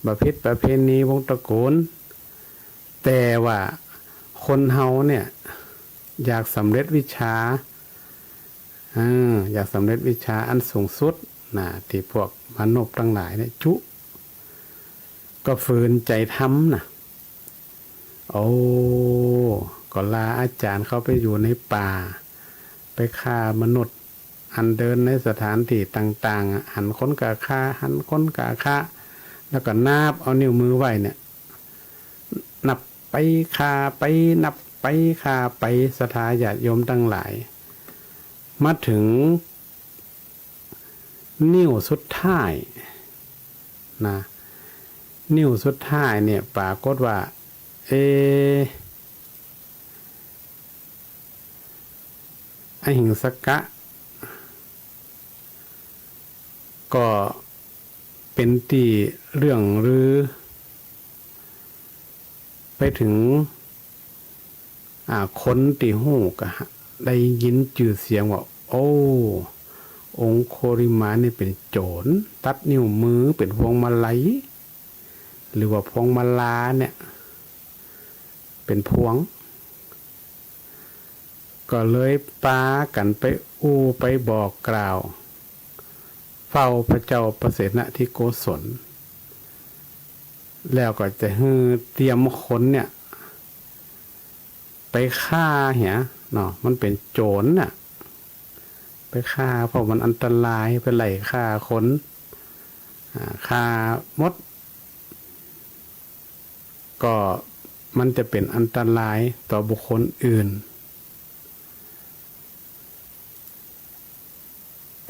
บ่ผิดประเพณีวงศ์ตระกู๋ล แต่ว่าคนเฮาเนี่ย อยากสำเร็จวิชา เออ อยากสำเร็จวิชาอันสูงสุดนะ ตี้พวกมนุษย์ตังหลายเนี่ย จุ ก็ฝืนใจ๋ทำนะ โอ้ ก็ลาอาจ๋ารย์เข้าไปอยู่ในป่า ไปฆ่ามนุษย์ อันเดินในสถานตี้ต่างๆ อะ หันคนก็ฆ่า หันคนก็ฆ่า แล้วก็นับเอานิ้วมือไว้เนี่ย นับไปฆ่าไป นับไปฆ่าไป ศรัทธาญาติโยมตังหลาย มาเถิง นิ้วสุดท้ายนะ นิ้วสุดท้ายเนี่ย ปรากฏว่า เอ๊ะ อหิงสกะ ก็เป๋นตี้เลื่องลือ ไปเถิง อ่า คนตี้ฮู้ก็ได้ยินจื้อเสียงว่า โอ้ องคุลิมานนี่เป๋นโจ๋ร ตัดนิ้วมือเป๋นพวงมาลัย หรือว่าพวงมาลาเนี่ย เป๋นพวง ก็เลยปากั๋นไปอู้ไปบอกกล่าว เฝ้าพระเจ้าปเสนทิโกศล แล้วก็จะหื้อเตรียมคนเนี่ย ไปฆ่าเหียเนาะ มันเป๋นโจ๋รน่ะ ไปฆ่า เพราะมันอันตราย ไปไล่ฆ่าคน อ่า ฆ่าหมด ก็มันจะเป๋นอันตรายต่อบุคคลอื่น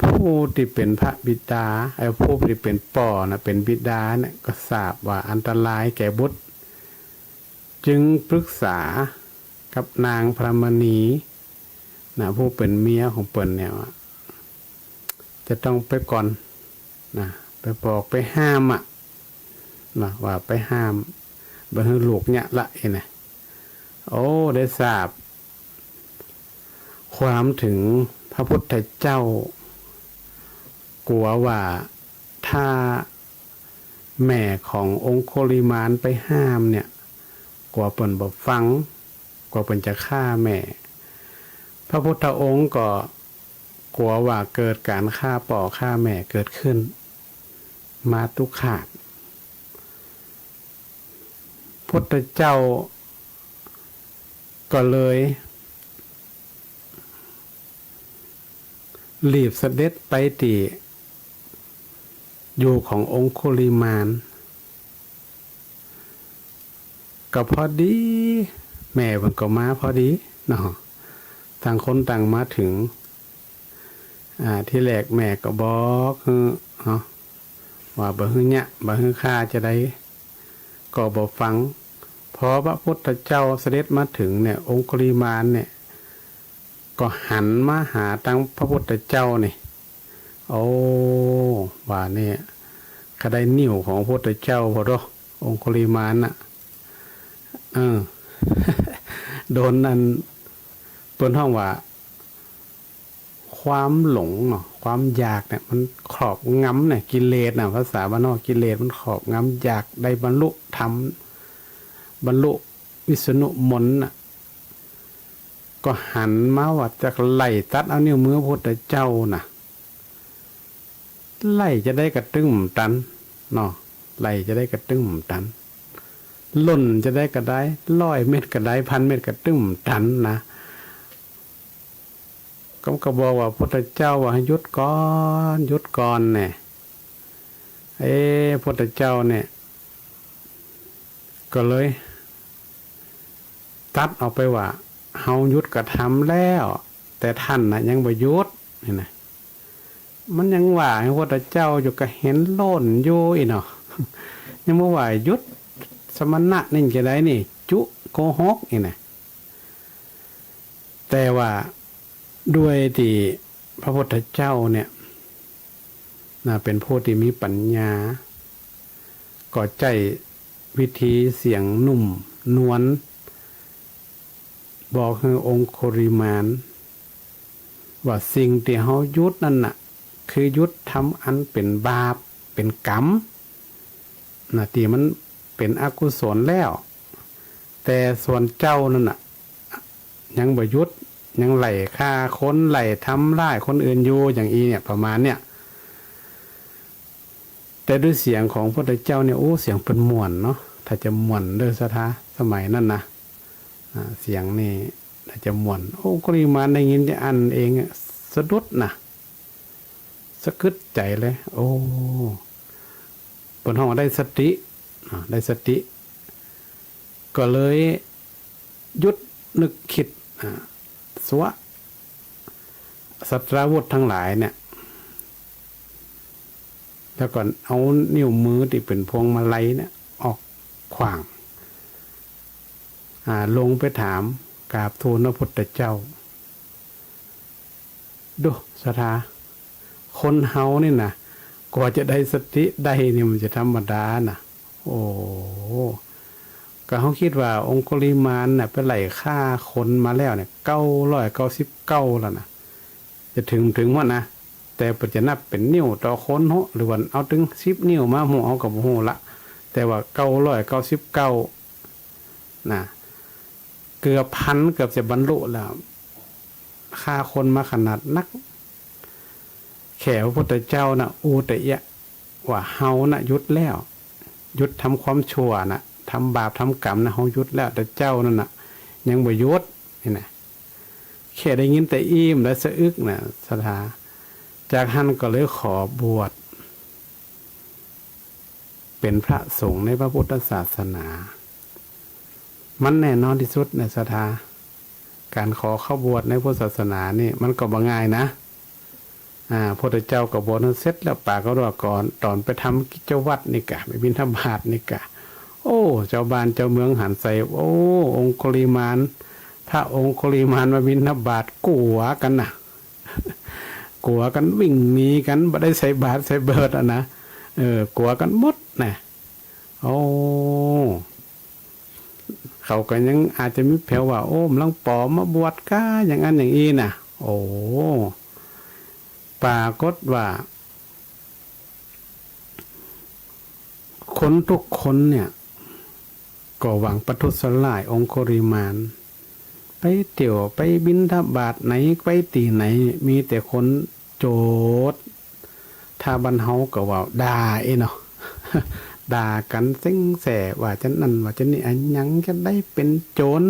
ผู้ตี้เป๋นพระบิดา เอ่อ ผู้ตี้เป๋นป้อนะ เป๋นบิดาเนี่ย ก็ทราบว่าอันตรายแก่บุตร จึงปรึกษากับนางพรหมณีนะ ผู้เป๋นเมียของเปิ้นเนี่ยว่า จะต้องไปก่อนนะ ไปบอกไปห้ามอะนะ ว่าไปห้าม บ่หื้อลูกเยียะละ อี้นะ โอ้ ได้ทราบความเถิงพระพุทธเจ้า กั๋วว่าถ้าแม่ขององคุลิมานไปห้ามเนี่ย กั๋วเปิ้นบ่ฟัง กั๋วเปิ้นจะฆ่าแม่ พระพุทธองค์ก็กั๋วว่าเกิดก๋านฆ่าป้อฆ่าแม่เกิดขึ้น มาตุฆาต พุทธเจ้าก็เลยรีบเสด็จไปตี้อยู่ขององคุลิมาน ก็พอดี แม่เปิ้นก็มาพอดีเนาะ ต่างคนต่างมาเถิง อ่า ทีแรกแม่ก็บอกหื้อเนาะ ว่าบ่หื้อเยียะ บ่หื้อฆ่าจะใด ก็บ่ฟัง พอพระพุทธเจ้าเสด็จมาเถิงเนี่ย องคุลิมานเนี่ย ก็หันมาหาตังพระพุทธเจ้านี่ โอ้ ว่าเนี่ย ก็ได้นิ้วของพระพุทธเจ้าพอดอ องคุลิมานน่ะ เออ โดนอัน เปิ้นฮ้องว่า ความหลงเนาะ ความอยากเนี่ย มันครอบงำเนี่ย กิเลสน่ะ ภาษาบ้านนอก กิเลสมันครอบงำ อยากได้บรรลุธรรม บรรลุวิษณุมนต์น่ะ ก็หันมาว่าจะไล่ตัดเอานิ้วมือพระพุทธเจ้าน่ะ ไล่จะได้กระตึ้งตันเนาะ ไล่จะได้กระตึ้งตัน ล่นจะได้ก็ได้ ร้อยเม็ดก็ได้ พันเม็ดก็ตึ้งตันนะ ก็ ก็บอกว่าพุทธเจ้าว่าให้หยุดก่อน หยุดก่อนเนี่ย เอ๊ะ พุทธเจ้าเนี่ย ก็เลย ตัดออกไปว่า เฮาหยุดกระทำแล้ว แต่ต้านน่ะยังบ่หยุด นี่นะ มันยังว่าให้พระพุทธเจ้าอยู่ ก็หันล่นอยู่อี้เนาะ ยังบ่ว่าหยุด สมณะนี่จะได้นี่ จุโกหกอี้นะ แต่ว่าด้วยตี้พระพุทธเจ้าเนี่ยนะ เป๋นผู้ตี้มีปั๋ญญา ก็ใจ๊วิธีเสียงนุ่มนวล บอกหื้อองคุลิมาน ว่าสิ่งตี้เฮาหยุดนั้นน่ะ คือหยุดทำอันเป๋นบาป เป๋นกรรม นะ ตี้มันเป๋นอกุศลแล้ว แต่ส่วนเจ้านั้นน่ะ ยังบ่หยุด ยังไล่ฆ่าคน ไล่ทำร้ายคนอื่นอยู่ อย่างอี้เนี่ย ประมาณเนี่ย แต่ด้วยเสียงของพระพุทธเจ้าเนี่ย โอ้ เสียงเปิ้นม่วนเนาะ ถ้าจะม่วนเด้อศรัทธา สมัยนั้นนะ อ่า เสียงนี่ถ้าจะม่วน องคุลิมานได้ยินจะอั้นเองอะ สะดุดนะ สะกึดใจ๋เลย โอ้ เปิ้นฮ้องว่าได้สติ อ่า ได้สติ ก็เลยหยุดนึกคิด อ่า สวะ สัตราวุธทั้งหลายเนี่ย แล้วก็เอานิ้วมือตี้เป๋นพวงมาลัยเนี่ย ออกขว้าง อ่า ลงไปถาม กราบทูลพระพุทธเจ้า ดู ศรัทธา คนเฮานี่นะ กว่าจะได้สติได้นี่มันจะธรรมดานะ โอ้ ก็เฮาคิดว่าองคุลิมานน่ะ ไปไล่ฆ่าคนมาแล้วเนี่ย เก้าร้อยเก้าสิบเก้าแล้วนะ จะเถิง เถิงบ่นะ แต่เปิ้นจะนับเป๋นนิ้วต่อคนเหาะ หรือว่าเอาเถิงสิบนิ้วมา เฮาก็บ่ฮู้ละ แต่ว่าเก้าร้อยเก้าสิบเก้า นะ เกือบพัน เกือบจะบรรลุแล้ว ฆ่าคนมาขนาดนัก แค่พระพุทธเจ้าน่ะ อู้แต่เอี้ยะ ว่าเฮาน่ะหยุดแล้ว หยุดทำความชั่วน่ะ ทำบาปทำกรรมน่ะ เฮาหยุดแล้ว แต่เจ้านั่นน่ะ ยังบ่หยุด นี่นะ แค่ได้ยินแต่อี้มและสะอึกน่ะ ศรัทธา จากหั้นก็เลยขอบวช เป๋นพระสงฆ์ในพระพุทธศาสนา มันแน่นอนตี้สุดในศรัทธา ก๋านขอเข้าบวชในพุทธศาสนานี่มันก็บ่ง่ายนะ อ่า พระพุทธเจ้าก็บวชเสร็จแล้ว ป๋ากฏว่าก่อน ต๋อนไปทำกิจวัตรนี่กะ ไปบิณฑบาตนี่กะ โอ้ จาวบ้านจาวเมืองหันใส่ โอ้ องคุลิมาน พระองคุลิมานมาบิณฑบาต กั๋วกั๋นนะ กั๋วกั๋นวิ่งหนีกั๋น บ่ได้ใส่บาตรใส่เบิดอะนะ เออ กั๋วกั๋นหมดนะ โอ้ เขาก็ยังอาจจะมีแผวว่า โอ้ กำลังป๋อมาบวชก้า อย่างอั้นอย่างอี้นะ โอ้ ป๋ากฏว่า คนทุกคนเนี่ย ก็หวังประทุษร้ายองคุลิมาน ไปเตียวไปบิณฑบาตไหน ไปตี้ไหน มีแต่คนโจ๋ด ถ้าบ้านเฮาก็ว่าด่าเอ้เนาะ ด่ากั๋นเซ็งแส่ ว่าจะอั้นว่าจะอั้น อะหยังจะได้เป๋นโจ๋ร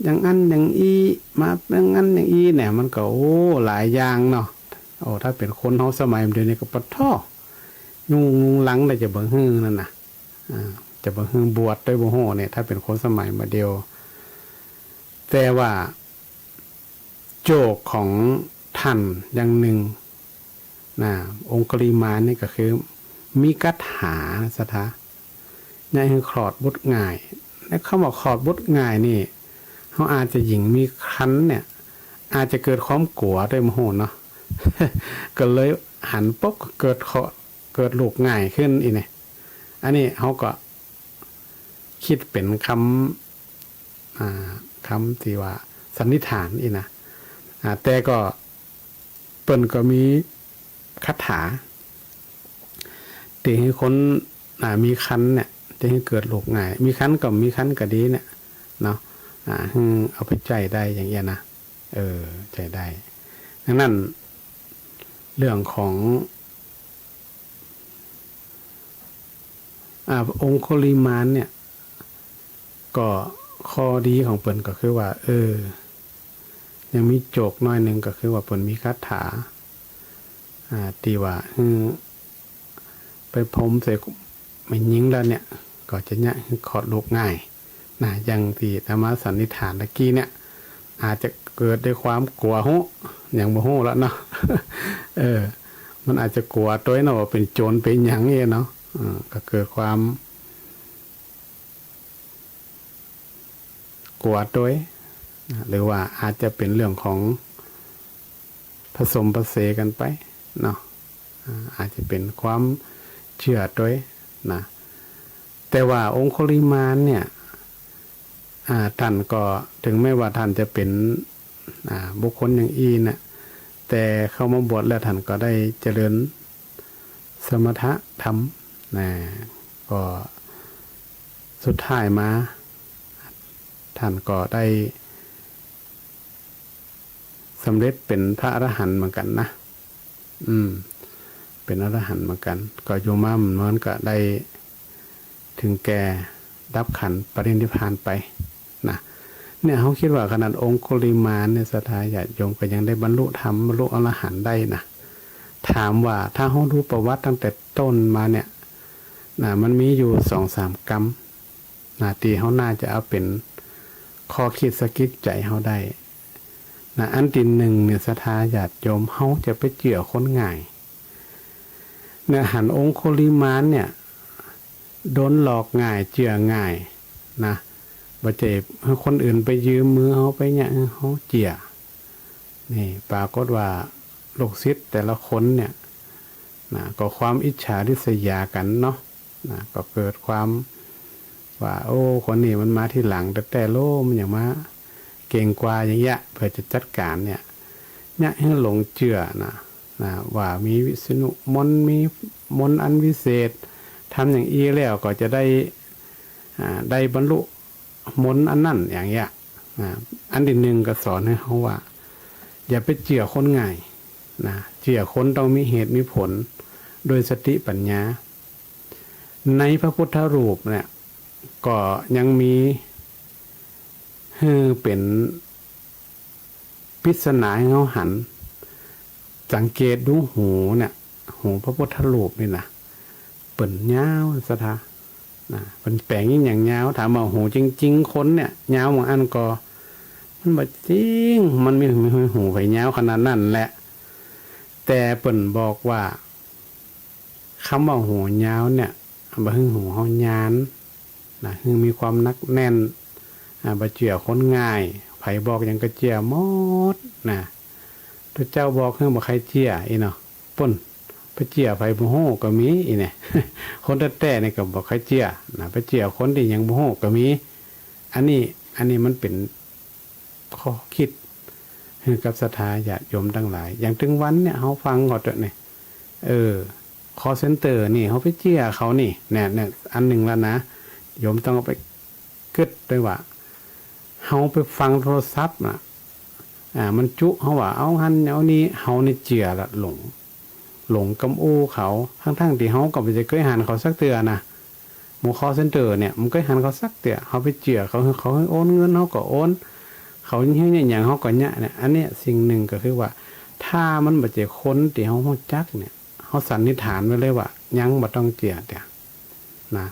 อย่างอั้นอย่างอี้ มาอย่างอั้นอย่างอี้เนี่ย มันก็ โอ้ หลายอย่างเนาะ โอ้ ถ้าเป๋นคนเฮาสมัยเดี๋ยวนี้ก็ปะท้อ ยุงลุงลังได้จะบ่หื้อนั่นน่ะ อ่า จะบ่หื้อบวชได้บ่ฮู้เนี่ย ถ้าเป๋นคนสมัยบ่าเดี่ยว แต่ว่าโจกของต้านอย่างนึ่งนะ องคุลิมานนี่ก็คือมีคาถานะศรัทธา เยียะหื้อคลอดบุตรง่าย ในกำว่าคลอดบุตรง่ายนี่ เฮาอาจจะหญิงมีครรภ์เนี่ย อาจจะเกิดความกั๋วด้วยบ่ฮู้เนาะ ก็เลยหันปุ๊บก็เกิดเคราะห์ เกิดลูกง่ายขึ้นอี้เนี่ย อันนี้เฮาก็ กึ๊ดเป๋นกำ อ่า กำตี้ว่าสันนิษฐานอี้นะ อ่า แต่ก็เปิ้นก็มีคาถา ตี้หื้อคน อ่า มีครรภ์เนี่ย ตี้หื้อเกิดลูกง่าย มีครรภ์ก็ มีครรภ์ก็ดีเนี่ย เนาะ อ่า หื้อเอาไปใจ๊ได้อย่างเอี้ยนะ เออ ใจ๊ได้ ดังนั้น เรื่องของ อ่า องคุลิมานเนี่ย ก็ข้อดีของเปิ้นก็คือว่า เออ ยังมีโจกหน้อยนึ่งก็คือว่าเปิ้นมีคาถา อ่า ตี้ว่า หื้อ ไปพรมใส่แม่ญิงแล้วเนี่ย ก็จะเยียะหื้อคลอดลูกง่าย นะ อย่างตี้อาตมาสันนิษฐานตะกี้เนี่ย อาจจะเกิดด้วยความกั๋วฮู้ ยังบ่ฮู้แล้วเนาะ เออ มันอาจจะกั๋วตวยเนาะ ว่าเป๋นโจรเป๋นหยังอี้เนาะ เออ ก็เกิดความ กั๋วตวย นะ หรือว่าอาจจะเป๋นเรื่องของผสมผสานกั๋นไปเนาะ อ่า อาจจะเป๋นความเจื้อตวยนะ แต่ว่าองคุลิมานเนี่ย อ่า ต้านก็ เถิงแม้ว่าต้านจะเป๋น อ่า บุคคลอย่างอี้นะ แต่เข้ามาบวชแล้วต้านก็ได้เจริญสมถะธรรมนะ ก็สุดท้ายมา ต้านก็ได้สำเร็จเป๋นพระอรหันต์เหมือนกั๋นนะ อืม เป๋นอรหันต์เหมือนกั๋น ก็อยู่มาบ่นานก็ได้เถิงแก่ดับขันธ์ปรินิพพานไปนะ เนี่ย เฮากึ๊ดว่าขนาดองคุลิมานเนี่ย ศรัทธาญาติโยมก็ยังได้บรรลุธรรม บรรลุอรหันต์ได้นะ ถามว่าถ้าเฮาดูประวัติตั้งแต่ต้นมาเนี่ย นะ มันมีอยู่สองสามกำ นะ ตี้เฮาน่าจะเอาเป๋นข้อกึ๊ดสะกิดใจ๋เฮาได้ นะ อันตี้นึ่งเนี่ย ศรัทธาญาติโยม เฮาจะไปเจื้อคนง่าย เนี่ย หันองคุลิมานเนี่ย โดนหลอกง่าย เจื้อง่าย นะ บ่ใจ้หื้อคนอื่นไปยืมมือเฮา ไปเยียะหื้อเฮาเจื้อ นี่ ปรากฏว่าลูกศิษย์แต่ละคนเนี่ย นะ ก็ความอิจฉาริษยากั๋นเนาะ นะ ก็เกิดความว่า โอ้ คนนี้มันมาทีหลังแต๊ๆ โล มันยังมาเก่งกว่าอย่างเยียะ เปื้อจะจัดก๋านเนี่ย เยียะหื้อหลงเจื้อนะ นะ ว่ามีวิษณุมนต์ มีมนต์อันวิเศษ ทำอย่างอี้แล้วก็จะได้ อ่า ได้บรรลุมนต์อันนั้นอย่างเยียะ อ่า อันตี้นึ่งก็สอนหื้อเฮาว่า อย่าไปเจื้อคนง่าย นะ เจื้อคนต้องมีเหตุมีผล โดยสติปัญญา ในพระพุทธรูปเนี่ย ก็ยังมีหื้อเป๋นปริศนาหื้อเฮาหัน สังเกตดูหูเนี่ย หูพระพุทธรูปนี่นะ เปิ้นยาว ศรัทธา นะ เปิ้นแป๋งอะหยังยาว ถามว่าหูจริงๆ คนเนี่ย ยาวบ่ อันก็ มันบ่จริง มันมี มีหูใผยาวขนาดนั้นแหละ แต่เปิ้นบอกว่า กำว่าหูยาวเนี่ย บ่หื้อหูเฮายาน นะ หื้อมีความหนักแน่น อ่า บ่เจื้อคนง่าย ใผบอกหยังก็เจื้อหมด นะ ตุ๊เจ้าบอกหื้อบ่ใค่เจื้ออี้เนาะ ปุ้น ไปเจื้อใผบ่ฮู้ก็มีอี้เนี่ย คนแต๊ๆ นี่ก็บ่ใค่เจื้อ นะ ไปเจื้อคนตี้ยังบ่ฮู้ก็มี อันนี้ อันนี้มันเป๋น ข้อกึ๊ดหื้อกับศรัทธาญาติโยมตังหลาย อย่างตึงวันเนี่ย เฮาฟังก็เต๊อะเนี่ย เออ คอลเซ็นเตอร์นี่ เฮาไปเจื้อเขานี่ เนี่ย เนี่ย อันนึ่งแล้วนะ โยมต้องเอาไปกึ๊ดตวยว่า เฮาไปฟังโทรศัพท์น่ะ อ่า มันจุเฮาว่า เอาหั้นเอานี่ เฮานี่เจื้อละ หลง หลงกำอู้เขา ตึงๆ ตี้เฮาก็บ่ใจ้เกยหันเขาสักเตื้อนะ หมู่คอลเซ็นเตอร์เนี่ย บ่เกยหันเขาสักเตื้อ เฮาไปเจื้อเขา เขาหื้อโอนเงิน เฮาก็โอน เขาหื้อเยียะหยัง เฮาก็เยียะเนี่ย อันเนี้ยสิ่งนึ่งก็คือว่า ถ้ามันบ่ใจ้คนตี้เฮาฮู้จักเนี่ย เฮาสันนิษฐานไว้เลยว่า ยังบ่ต้องเจื้อเตื้อ นะ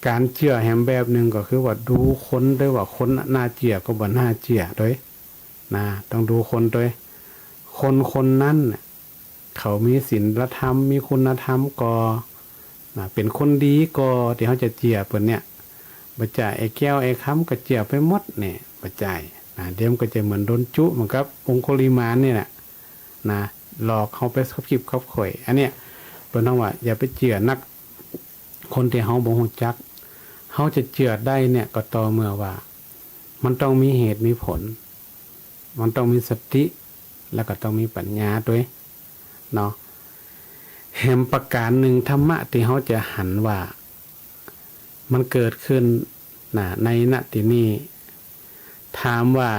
ก๋านเจื้อแหมแบบนึ่งก็คือว่า ดูคนตวยว่าคนน่าเจื้อก็บ่น่าเจื้อตวย นะ ต้องดูคนตวย คนคนนั้นน่ะ เขามีศีลธรรม มีคุณธรรมก่อ นะ เป๋นคนดีก่อ ตี้เฮาจะเจื้อเปิ้นเนี่ย บ่ใจ้ไอ้แก้วไอ้กำก็เจื้อไปหมดเนี่ย บ่ใจ้ นะ เดี๋ยวมันก็จะเหมือนโดนจุเหมือนกับองคุลิมานนี่แหละ นะ หลอกเฮาไปคับคีบคับข่อย อันเนี้ยเปิ้นฮ้องว่าอย่าไปเจื้อนัก คนตี้เฮาบ่ฮู้จัก เฮาจะเจื้อได้เนี่ยก็ต่อเมื่อว่า มันต้องมีเหตุมีผล มันต้องมีสติ แล้วก็ต้องมีปัญญาตวยเนาะ แหมประก๋านนึ่งธรรมะตี้เฮาจะหันว่า มันเกิดขึ้นนะ ในณ ตี้นี้ ถามว่า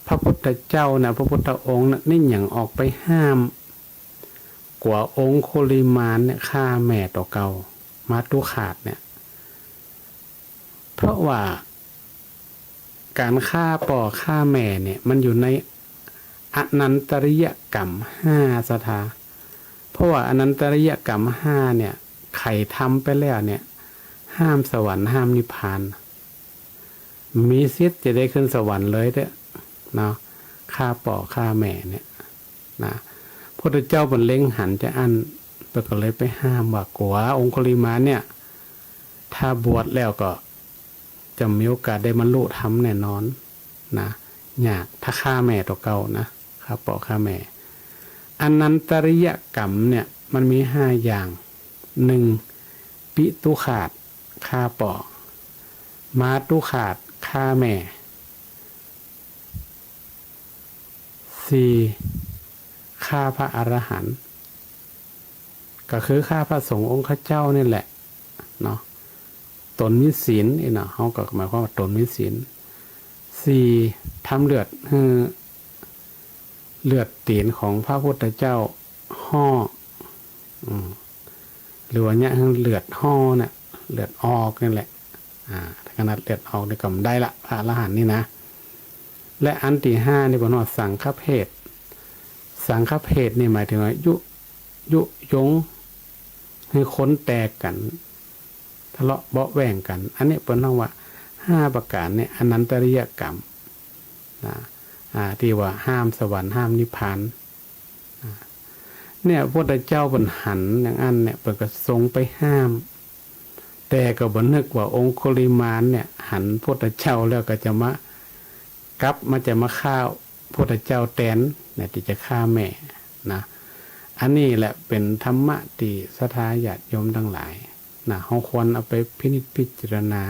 พระพุทธเจ้านะ พระพุทธองค์นะ เน้นหยังออกไปห้าม กั๋วองคุลิมานเนี่ยฆ่าแม่ตั๋วเก่า มาตุฆาตเนี่ย เพราะว่าก๋านฆ่าป้อฆ่าแม่เนี่ย มันอยู่ในอนันตริยกรรมห้า ศรัทธา เพราะว่าอนันตริยกรรมห้าเนี่ย ใผทำไปแล้วเนี่ย ห้ามสวรรค์ห้ามนิพพาน มีสิทธิ์จะได้ขึ้นสวรรค์เลยเต๊อะเนาะ ฆ่าป้อฆ่าแม่เนี่ยนะ พุทธเจ้าเปิ้นเล็งหันจาอั้น เปิ้นก็เลยไปห้ามว่ากั๋วองคุลิมานเนี่ย ถ้าบวชแล้วก็จะมีโอกาสได้บรรลุธรรมแน่นอนนะ ยาก ถ้าฆ่าแม่ตั๋วเก่านะ ฆ่าป้อฆ่าแม่ อนันตริยกรรมเนี่ยมันมีห้าอย่าง นึ่ง ปิตุฆาต ฆ่าป้อ มาตุฆาต ฆ่าแม่ สี่ ฆ่าพระอรหันต์ ก็คือฆ่าพระสงฆ์องค์ข้าเจ้านี่แหละเนาะ ต๋นมีศีลนี่เนาะ เฮาก็หมายความว่าต๋นมีศีล สี่ ทำเลือดหื้อ เลือดตี๋นของพระพุทธเจ้าห่อ อืม หรือว่าเยียะหื้อเลือดห่อเนี่ย เลือดออกนี่แหละ อ่า ถ้าขนาดเลือดออกนี่ก็บ่ได้ละ พระอรหันต์นี่นะ และอันตี้ห้านี่เปิ้นฮ้องสังฆเพท สังฆเพทนี่หมายถึงว่ายุ ยุยงหื้อคนแตกกั๋น ทะเลาะเบาะแว้งกั๋น อันนี้เปิ้นฮ้องว่าห้าประก๋านเนี่ย อนันตริยกรรมนะ อ่า ตี้ว่าห้ามสวรรค์ห้ามนิพพาน เนี่ย พระพุทธเจ้าเปิ้นหันอย่างอั้นเนี่ย เปิ้นก็ทรงไปห้าม แต่ก็บ่นึกว่าองคุลิมานเนี่ย หันพระพุทธเจ้าแล้วก็จะมา กลับมาจะมาฆ่าพระพุทธเจ้าแตนเนี่ย ตี้จะฆ่าแม่นะ อันนี้แหละเป๋นธรรมะตี้ศรัทธาญาติโยมตังหลายนะ เฮาควรเอาไปพินิจพิจารณา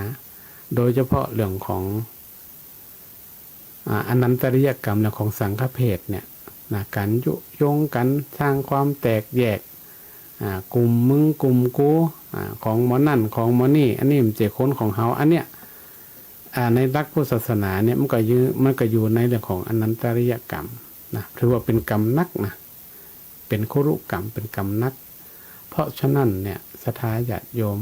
โดยเฉพาะเรื่องของ อ่า อนันตริยกรรมและของสังฆเพทเนี่ยนะ ก๋านยุยงกั๋น สร้างความแตกแยก อ่า กุ่มมึงกุ่มกู อ่า ของหมอนั่นของหมอนี่ อันนี้มันบ่ใจ้คนของเฮา อันเนี้ย อ่า ในหลักพุทธศาสนาเนี่ย มันก็อยู่ มันก็อยู่ในเรื่องของอนันตริยกรรมนะ ถือว่าเป๋นกรรมหนักนะ เป๋นคุรุกรรม เป๋นกรรมหนัก เพราะฉะนั้นเนี่ย ศรัทธาญาติโยม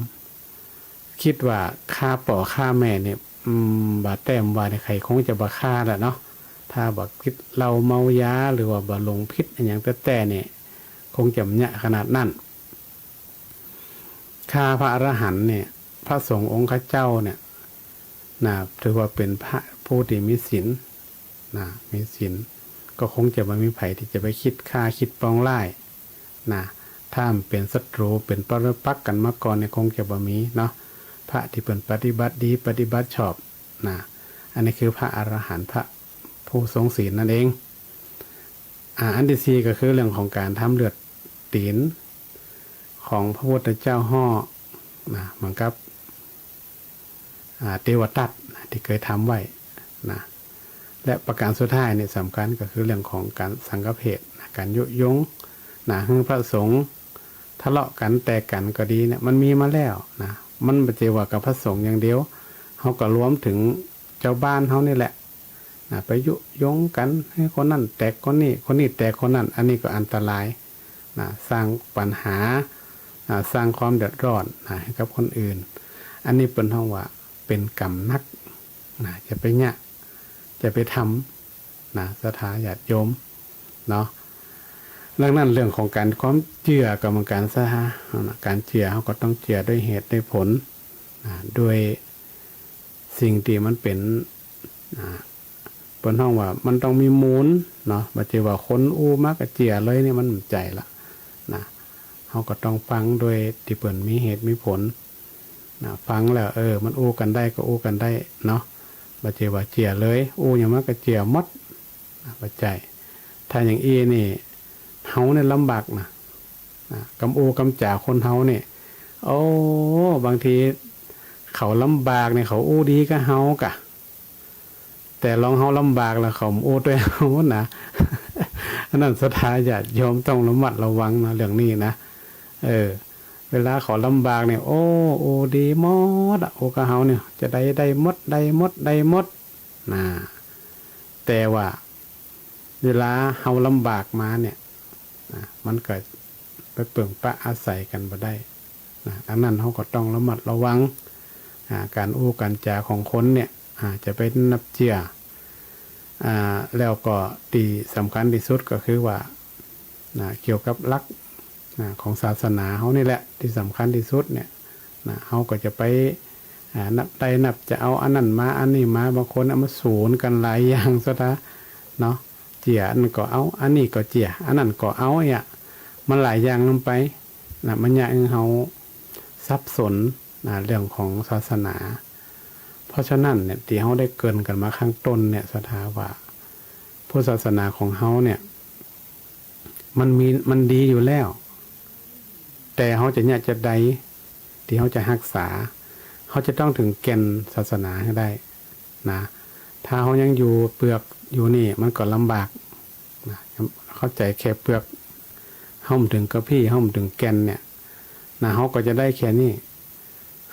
กึ๊ดว่าฆ่าป้อฆ่าแม่เนี่ย อืม บ่าแต้มว่าเนี่ย ใผคงจะบ่ฆ่าละเนาะ ถ้าบ่กึ๊ดเหล้าเมายา หรือว่าบ่หลงผิดอะหยังแต๊ๆ เนี่ย คงจะบ่เยียะขนาดนั้น ฆ่าพระอรหันต์เนี่ย พระสงฆ์องค์ข้าเจ้าเนี่ยนะ ถือว่าเป๋นพระผู้ตี้มีศีลนะ มีศีล ก็คงจะบ่มีใผตี้จะไปกึ๊ดฆ่า กึ๊ดปองร้าย นะ ถ้าบ่เป๋นศัตรู๋ เป๋นปรปักษ์กั๋นมาก่อนเนี่ย คงจะบ่มีเนาะ พระตี้เปิ้นปฏิบัติดี ปฏิบัติชอบนะ อันนี้คือพระอรหันต์ พระผู้ทรงศีลนั่นเอง อ่า อันตี้สี่ก็คือเรื่องของก๋านทำเลือดตี๋นของพระพุทธเจ้าห่อนะ เหมือนกับ อ่า เตวทัตตี้เกยทำไว้นะ และประก๋านสุดท้ายนี่สำคัญก็คือเรื่องของก๋านสังฆเพทนะ ก๋านยุยงนะ หื้อพระสงฆ์ทะเลาะกั๋นแตกกั๋นก็ดีเนี่ย มันมีมาแล้วนะ มันบ่ใจ้ว่ากับพระสงฆ์อย่างเดียว เฮาก็รวมเถิงจาวบ้านเฮานี่แหละนะ ไปยุยงกั๋น หื้อคนนั้นแตกคนนี้ คนนี้แตกคนนั้น อันนี้ก็อันตรายนะ สร้างปัญหา อ่า สร้างความเดือดร้อนนะ หื้อกับคนอื่น อันนี้เปิ้นฮ้องว่าเป๋นกรรมหนักนะ จะไปเยียะ จะไปทำนะ ศรัทธาญาติโยมเนาะ ดังนั้นเรื่องของก๋านความเจื้อก็เหมือนกั๋น ศรัทธานะ ก๋านเจื้อเฮาก็ต้องเจื้อด้วยเหตุด้วยผลนะ ด้วยสิ่งตี้มันเป๋น อ่า เปิ้นฮ้องว่ามันต้องมีมูลเนาะ บ่ใจ้ว่าคนอู้มาก็เจื้อเลยเนี่ย มันบ่ใจ้ละนะ เฮาก็ต้องฟังโดยตี้เปิ้นมีเหตุมีผลนะ ฟังแล้ว เออ มันอู้กั๋นได้ก็อู้กั๋นได้เนาะ บ่ใจ้ว่าเจื้อเลย อู้หยังมาก็เจื้อหมดนะ บ่ใจ้ ถ้าอย่างอี้นี่ เฮาเนี่ยลำบากนะ นะ กำอู้กำจ๋าคนเฮาเนี่ย โอ้ บางทีเขาลำบากเนี่ย เขาอู้ดีกับเฮากะ แต่ลองเฮาลำบากแล้วเขาอู้ตวยเฮานะ อันนั้นศรัทธาญาติโยมต้องระมัดระวังนะ เรื่องนี้นะ เออ เวลาเขาลำบากเนี่ย โอ้ อู้ดีหมดอะ อู้กับเฮาเนี่ย จะได้ ได้หมด ได้หมด ได้หมด นะ แต่ว่าเวลาเฮาลำบากมาเนี่ย นะ มันก็ไปเปิ่งปะอาศัยกั๋นบ่ได้ นะ อันนั้นเฮาก็ต้องระมัดระวัง อ่า ก๋านอู้ก๋านจ๋าของคนเนี่ย อ่า จะไปนับเจื้อ อ่า แล้วก็ตี้สำคัญตี้สุดก็คือว่า นะ เกี่ยวกับหลัก นะ ของศาสนาเฮานี่แหละตี้สำคัญตี้สุดเนี่ย นะ เฮาก็จะไป อ่า นับได้นับจะเอาอันนั้นมา อันนี้มา บางคนเอามาสูนกั๋นหลายอย่างศรัทธาเนาะ เจียอันนั้นก็เอา อันนี้ก็เจีย อันนั้นก็เอาเนี่ย มันหลายอย่างลงไป นะ มันเยียะหื้อเฮาสับสน นะ เรื่องของศาสนา เพราะฉะนั้นเนี่ย ตี้เฮาได้เกริ่นกั๋นมาข้างต้นเนี่ย ศรัทธาว่า พุทธศาสนาของเฮาเนี่ย มันมี มันดีอยู่แล้ว แต่เฮาจะเยียะจะใด ตี้เฮาจะฮักษา เฮาจะต้องเถิงแก่นศาสนาหื้อได้ นะ ถ้าเฮายังอยู่เปลือกอยู่นี่ มันก็ลำบาก นะ เข้าใจ๋แค่เปลือก เฮาบ่เถิงกะพี้ เฮาบ่เถิงแก่นเนี่ย นะ เฮาก็จะได้แค่นี้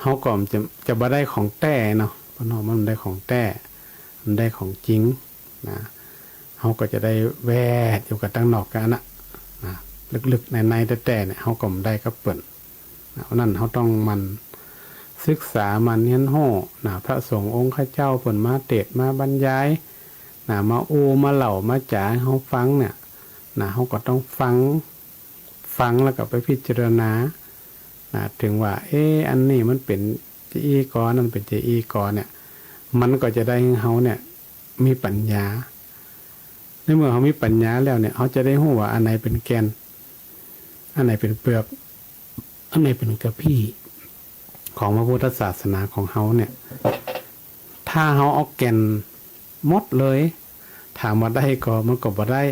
เฮาก็จะ จะบ่ได้ของแต๊เนาะ เปิ้นว่ามันบ่ได้ของแต๊ มันได้ของจริง นะ เฮาก็จะได้แวดอยู่กับตังนอกกั๋นนะ นะ ลึกๆ ในๆ แต๊ๆ เนี่ย เฮาก็บ่ได้กับเปิ้น นะ เพราะนั้นเฮาต้องหมั่นศึกษา หมั่นเฮียนฮู้ นะ พระสงฆ์องค์ข้าเจ้าเปิ้นมาเตสน์มาบรรยาย นะ มาอู้มาเล่ามาจ๋าหื้อเฮาฟังเนี่ย นะ เฮาก็ต้องฟัง ฟังแล้วก็ไปพิจารณา นะ เถิงว่า เอ๊ะ อันนี้มันเป๋นจะอี้ก่อ อันนั้นเป๋นจะอี้ก่อเนี่ย มันก็จะได้หื้อเฮาเนี่ย มีปัญญา ในเมื่อเฮามีปัญญาแล้วเนี่ย เฮาจะได้ฮู้ว่าอันไหนเป๋นแก่น อันไหนเป๋นเปลือก อันไหนเป๋นกะพี้ ของพระพุทธศาสนาของเฮาเนี่ย ถ้าเฮาเอาแก่นหมดเลย ถามว่าได้ก่อ มันก็บ่ได้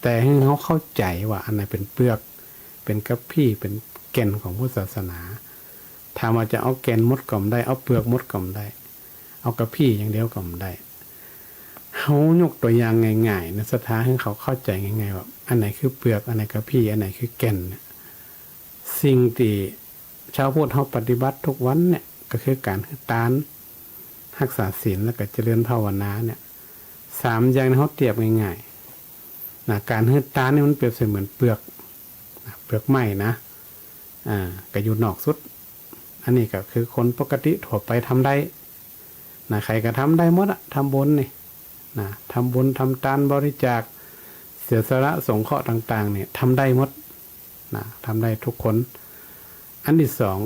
แต่หื้อเฮาเข้าใจ๋ว่าอันไหนเป๋นเปลือก เป๋นกะพี้ เป๋นแก่นของพุทธศาสนา ถามว่าจะเอาแก่นหมดก็บ่ได้ เอาเปลือกหมดก็บ่ได้ เอากะพี้อย่างเดียวก็บ่ได้ เฮายกตั๋วอย่างง่ายๆ นะ ศรัทธา หื้อเขาเข้าใจ๋ง่ายๆ ว่าอันไหนคือเปลือก อันไหนกะพี้ อันไหนคือแก่นเนี่ย สิ่งตี้ชาวพุทธเฮาปฏิบัติทุกวันเนี่ย ก็คือก๋านหื้อตาน ฮักษาศีล แล้วก็เจริญภาวนาเนี่ย สามอย่างนี้เฮาเตียบง่ายๆ นะ ก๋านหื้อตานนี่มันเปรียบเสมือนเปลือก นะ เปลือกไม้นะ อ่า ก็อยู่นอกสุด อันนี้ก็คือคนปกติทั่วไปทำได้ นะ ใผก็ทำได้หมดอะ ทำบุญนี่ นะ ทำบุญ ทำตาน บริจาค เสียสละสงเคราะห์ต่างๆ เนี่ย ทำได้หมด นะ ทำได้ทุกคน อันตี้สอง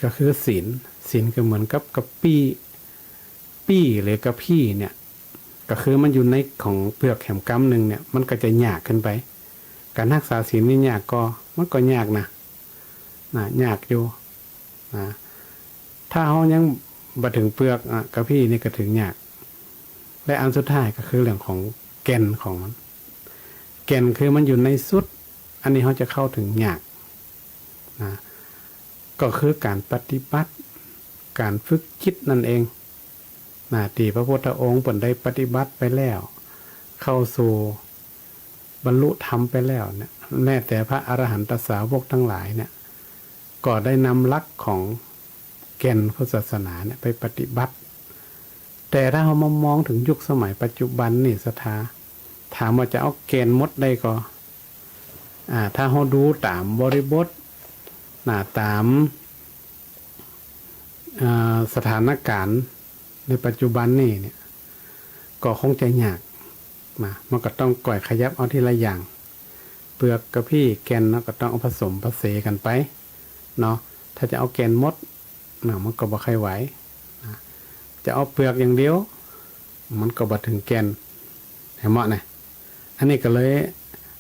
ก็คือศีล ศีลก็เหมือนกับกะปี้ ปี้หรือกะพี้เนี่ย ก็คือมันอยู่ในของเปลือกแหมกำนึ่งเนี่ย มันก็จะยากขึ้นไป ก๋านฮักษาศีลนี่ยากก่อ มันก็ยากนะ นะ ยากอยู่ นะ ถ้าเฮายังบ่เถิงเปลือกอะ กะพี้นี่ก็เถิงยาก และอันสุดท้ายก็คือเรื่องของแก่นของมัน แก่นคือมันอยู่ในสุด อันนี้เฮาจะเข้าเถิงยาก นะ ก็คือก๋านปฏิบัติ ก๋านฝึกจิตนั่นเอง นะ ตี้พระพุทธองค์เปิ้นได้ปฏิบัติไปแล้ว เข้าสู่บรรลุธรรมไปแล้วเนี่ย แม้แต่พระอรหันตสาวกตังหลายเนี่ย ก็ได้นำหลักของแก่นพุทธศาสนาเนี่ยไปปฏิบัติ แต่ถ้าเฮามามองเถิงยุคสมัยปัจจุบันนี่ศรัทธา ถามว่าจะเอาแก่นหมดได้ก่อ อ่า ถ้าเฮาดูต๋ามบริบท นะ ต๋าม อ่า สถานก๋ารณ์ในปัจจุบันนี่เนี่ย ก็คงจะยาก นะ มันก็ต้องก่อยขยับเอาทีละอย่าง เปลือกกะพี้แก่นเนาะ ก็ต้องเอาผสมผสานกั๋นไป เนาะ ถ้าจะเอาแก่นหมด นะ มันก็บ่ใค่ไหว นะ จะเอาเปลือกอย่างเดียว มันก็บ่เถิงแก่น หันบ่นะ อันนี้ก็เลย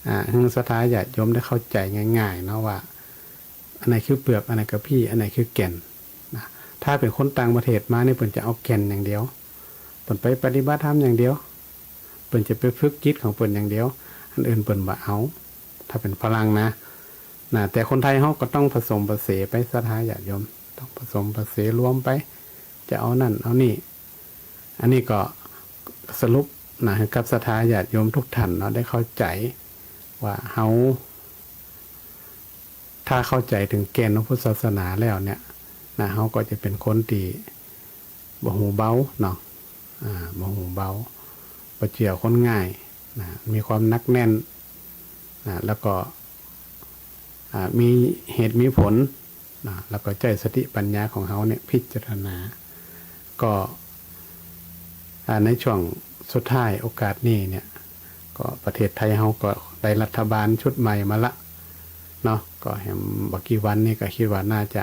อ่า หื้อศรัทธาญาติโยมได้เข้าใจ๋ง่ายๆ เนาะว่า อันไหนคือเปลือก อันไหนกะพี้ อันไหนคือแก่น นะ ถ้าเป๋นคนต่างประเทศมานี่ เปิ้นจะเอาแก่นอย่างเดียว เปิ้นไปปฏิบัติธรรมอย่างเดียว เปิ้นจะไปฝึกจิตของเปิ้นอย่างเดียว อันอื่นเปิ้นบ่เอา ถ้าเป๋นฝรั่งนะ นะ แต่คนไทยเฮาก็ต้องผสมผสานไป ศรัทธาญาติโยม ต้องผสมผสานรวมไป จะเอานั่นเอานี่ อันนี้ก็สรุปนะ หื้อกับศรัทธาญาติโยมทุกท่านเนาะ ได้เข้าใจ๋ว่าเฮา ถ้าเข้าใจ๋เถิงแก่นของพุทธศาสนาแล้วเนี่ย นะ เฮาก็จะเป๋นคนตี้บ่หูเบาเนาะ อ่า บ่หูเบา บ่เจื้อคนง่าย นะ มีความหนักแน่น นะ แล้วก็ อ่า มีเหตุมีผล นะ แล้วก็ใจ๊สติปัญญาของเฮาเนี่ยพิจารณา ก็ อ่า ในช่วงสุดท้ายโอกาสนี้เนี่ย ก็ประเทศไทยเฮาก็ได้รัฐบาลชุดใหม่มาละเนาะ ก็แหมบ่กี่วันนี้ก็กึ๊ดว่าน่าจะ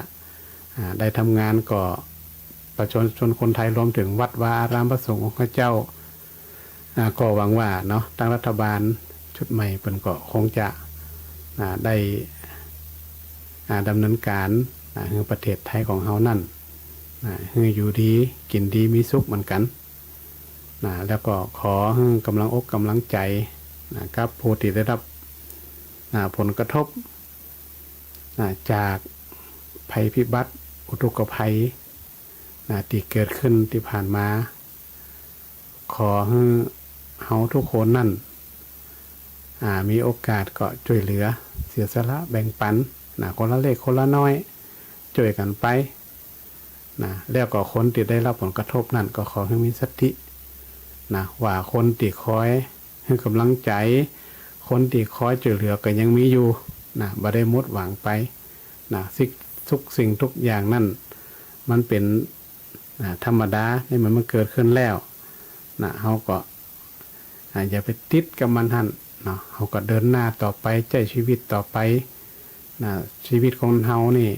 อ่า ได้ทำงาน ก็ประชาชนคนไทยรวมเถิงวัดวาอารามพระสงฆ์ของข้าเจ้า อ่า ก็หวังว่าเนาะ ตางรัฐบาลชุดใหม่เปิ้นก็คงจะ อ่า ได้ อ่า ดำเนินก๋าน อ่า หื้อประเทศไทยของเฮานั้น อ่า หื้ออยู่ดีกิ๋นดีมีสุขเหมือนกั๋น นะ แล้วก็ขอหื้อก๋ำลังอกก๋ำลังใจ๋ นะ กับผู้ตี้ได้ฮับ นะ ผลกระทบ นะ จากภัยพิบัติ อุทกภัย นะ ตี้เกิดขึ้นตี้ผ่านมา ขอหื้อเฮาทุกคนนั้น อ่า มีโอกาสก็จ้วยเหลือ เสียสละแบ่งปัน นะ คนละเล็กคนละน้อย จ้วยกั๋นไป นะ แล้วก็คนตี้ได้ฮับผลกระทบนั้นก็ขอหื้อมีสติ นะ ว่าคนตี้คอยหื้อก๋ำลังใจ๋ คนตี้คอยจ้วยเหลือก็ยังมีอยู่ นะ บ่ได้หมดหวังไป นะ สิ่ง ทุกสิ่งทุกอย่างนั้น มันเป๋น อ่า ธรรมดา ในเมื่อมันเกิดขึ้นแล้ว นะ เฮาก็ อ่า อย่าไปติดกับมันหั้นเนาะ เฮาก็เดินหน้าต่อไป ใจ๊ชีวิตต่อไป นะ ชีวิตของเฮานี่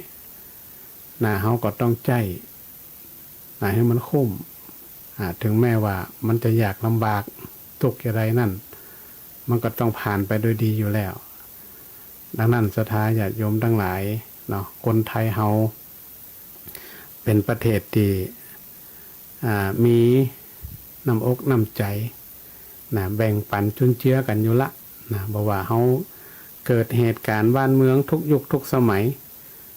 นะ เฮาก็ต้องใจ๊ นะ หื้อมันคุ้ม อ่า เถิงแม้ว่ามันจะยากลำบาก ตุ๊กข์จะใดนั้น มันก็ต้องผ่านไปโดยดีอยู่แล้ว ดังนั้นศรัทธาญาติโยมตังหลายเนาะ คนไทยเฮาเป๋นประเทศตี้ อ่า มีน้ำอกน้ำใจ๋ นะ แบ่งปันจุนเจือกั๋นอยู่ละ นะ บ่ว่าเฮาเกิดเหตุก๋ารณ์บ้านเมืองทุกยุคทุกสมัย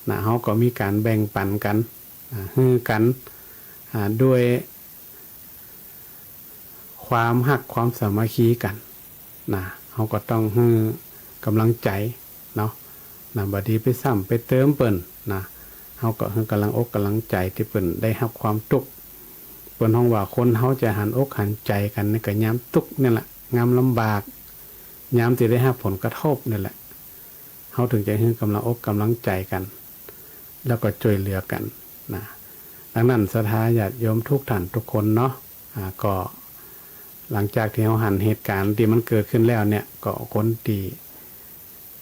นะ เฮาก็มีก๋านแบ่งปันกั๋น อ่า หื้อกั๋น อ่า ด้วย ความฮักความสามัคคีกั๋น นะ เฮาก็ต้องหื้อก๋ำลังใจ๋เนาะ นะ บ่ดีไปซ้ำไปเติมเปิ้น นะ เฮาก็หื้อก๋ำลังอกก๋ำลังใจ๋ตี้เปิ้นได้ฮับความตุ๊กข์ เปิ้นฮ้องว่าคนเฮาจะหันอกหันใจ๋กั๋นนี่ก็ยามตุ๊กข์นี่แหละ ยามลำบาก ยามตี้ได้ฮับผลกระทบนี่แหละ เฮาเถิงจะหื้อก๋ำลังอกก๋ำลังใจ๋กั๋น แล้วก็จ้วยเหลือกั๋น นะ ดังนั้นศรัทธาญาติโยมทุกท่านทุกคนเนาะ อ่า ก็หลังจากตี้เฮาหันเหตุก๋ารณ์ตี้มันเกิดขึ้นแล้วเนี่ย ก็คนตี้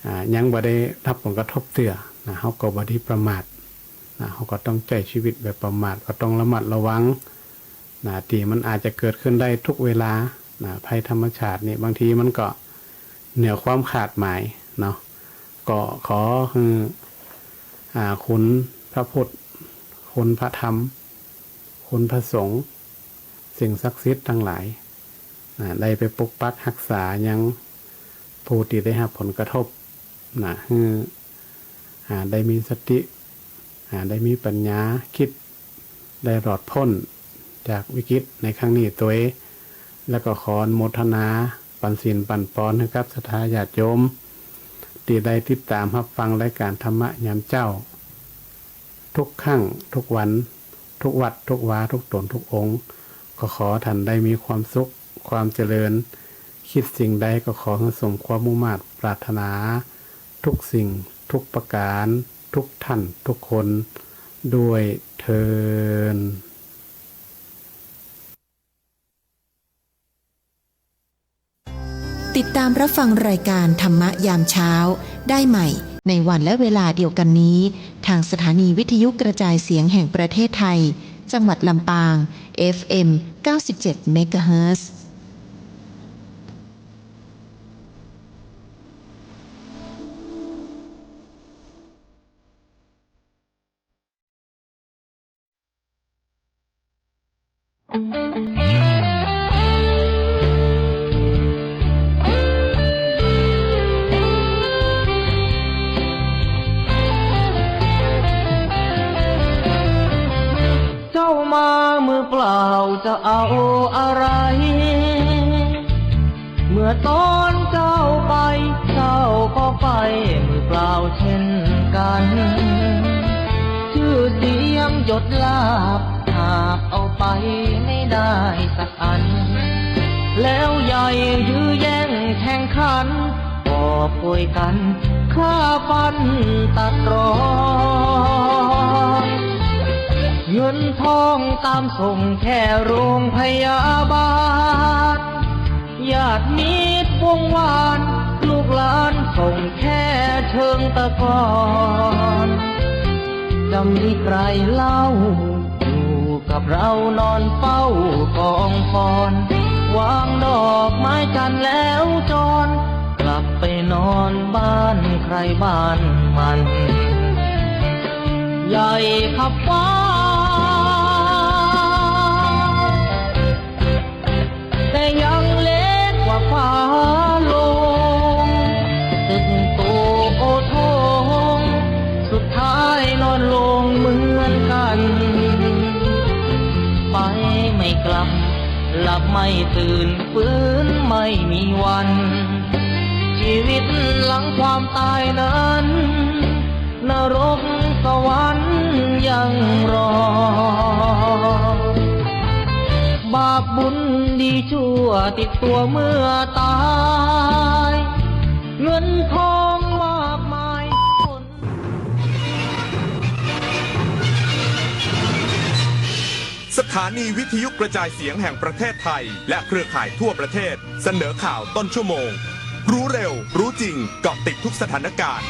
อ่า ยังบ่ได้ฮับผลกระทบเตื้อ นะ เฮาก็บ่ดีประมาท นะ เฮาก็ต้องใจ๊ชีวิตบ่ประมาท ก็ต้องระมัดระวัง นะ ตี้มันอาจจะเกิดขึ้นได้ทุกเวลา นะ ภัยธรรมชาตินี่บางทีมันก็เหนือความคาดหมายเนาะ ก็ขอหื้อ อ่า คุณพระพุทธ คุณพระธรรม คุณพระสงฆ์ สิ่งศักดิ์สิทธิ์ตังหลาย นะ ได้ไปปกปักฮักษายังผู้ตี้ได้ฮับผลกระทบ นะ หื้อ อ่า ได้มีสติ อ่า ได้มีปัญญา กึ๊ดได้รอดป๊นจากวิกฤตในครั้งนี้ตวย แล้วก็ขออนุโมทนาปันศีลปันปอนหื้อกับศรัทธาญาติโยม ตี้ได้ติดต๋ามฮับฟังรายก๋านธรรมะยามเจ๊า ทุกครั้งทุกวัน ทุกวัดทุกวา ทุกต๋นทุกองค์ ก็ขอต้านได้มีความสุข ความเจริญ กึ๊ดสิ่งใดก็ขอหื้อสมความมุ่งมาดปรารถนา ทุกสิ่งทุกประก๋าน ทุกท่านทุกคน ด้วยเทอญ ติดตามรับฟังรายการธรรมะยามเช้าได้ใหม่ในวันและเวลาเดียวกันนี้ ทางสถานีวิทยุกระจายเสียงแห่งประเทศไทย จังหวัดลำปาง เอฟเอ็ม เก้าสิบเจ็ด เมกะเฮิรตซ์ เปล่าจะเอาอะไร เมื่อตอนเจ้าไป เจ้าก็ไปมือเปล่าเช่นกัน ชื่อเสียงยศลาภ หาบเอาไปไม่ได้สักอัน แล้วใหญ่ยื้อแย่งแข่งขัน กอบโกยกั๋น ฆ่าฟันตัดรอน เงินทองตามส่งแค่โรงพยาบาล ญาติมิตรวงวาน ลูกหลานส่งแค่เชิงตะกอน จะมีใครเล่า อยู่กับเรานอนเฝ้ากองฟอน วางดอกไม้จันทร์แล้วจร กลับไปนอนบ้านใครบ้านมัน ใหญ่ขับฟ้า แต่ยังเล็กกว่าฟ้าโลง ตึกโตโอโถง สุดท้ายนอนลงเหมือนกัน ไปไม่กลับ หลับไม่ตื่น ฟื้นไม่มีวัน ชีวิตหลังความตายนั้น นรกสวรรค์ยังรอ บาปบุญดีชั่วติดตัวเมื่อตาย เงินทองมากมาย สถานีวิทยุกระจายเสียงแห่งประเทศไทย และเครือข่ายทั่วประเทศ เสนอข่าวต้นชั่วโมง รู้เร็ว รู้จริง เกาะติดทุกสถานการณ์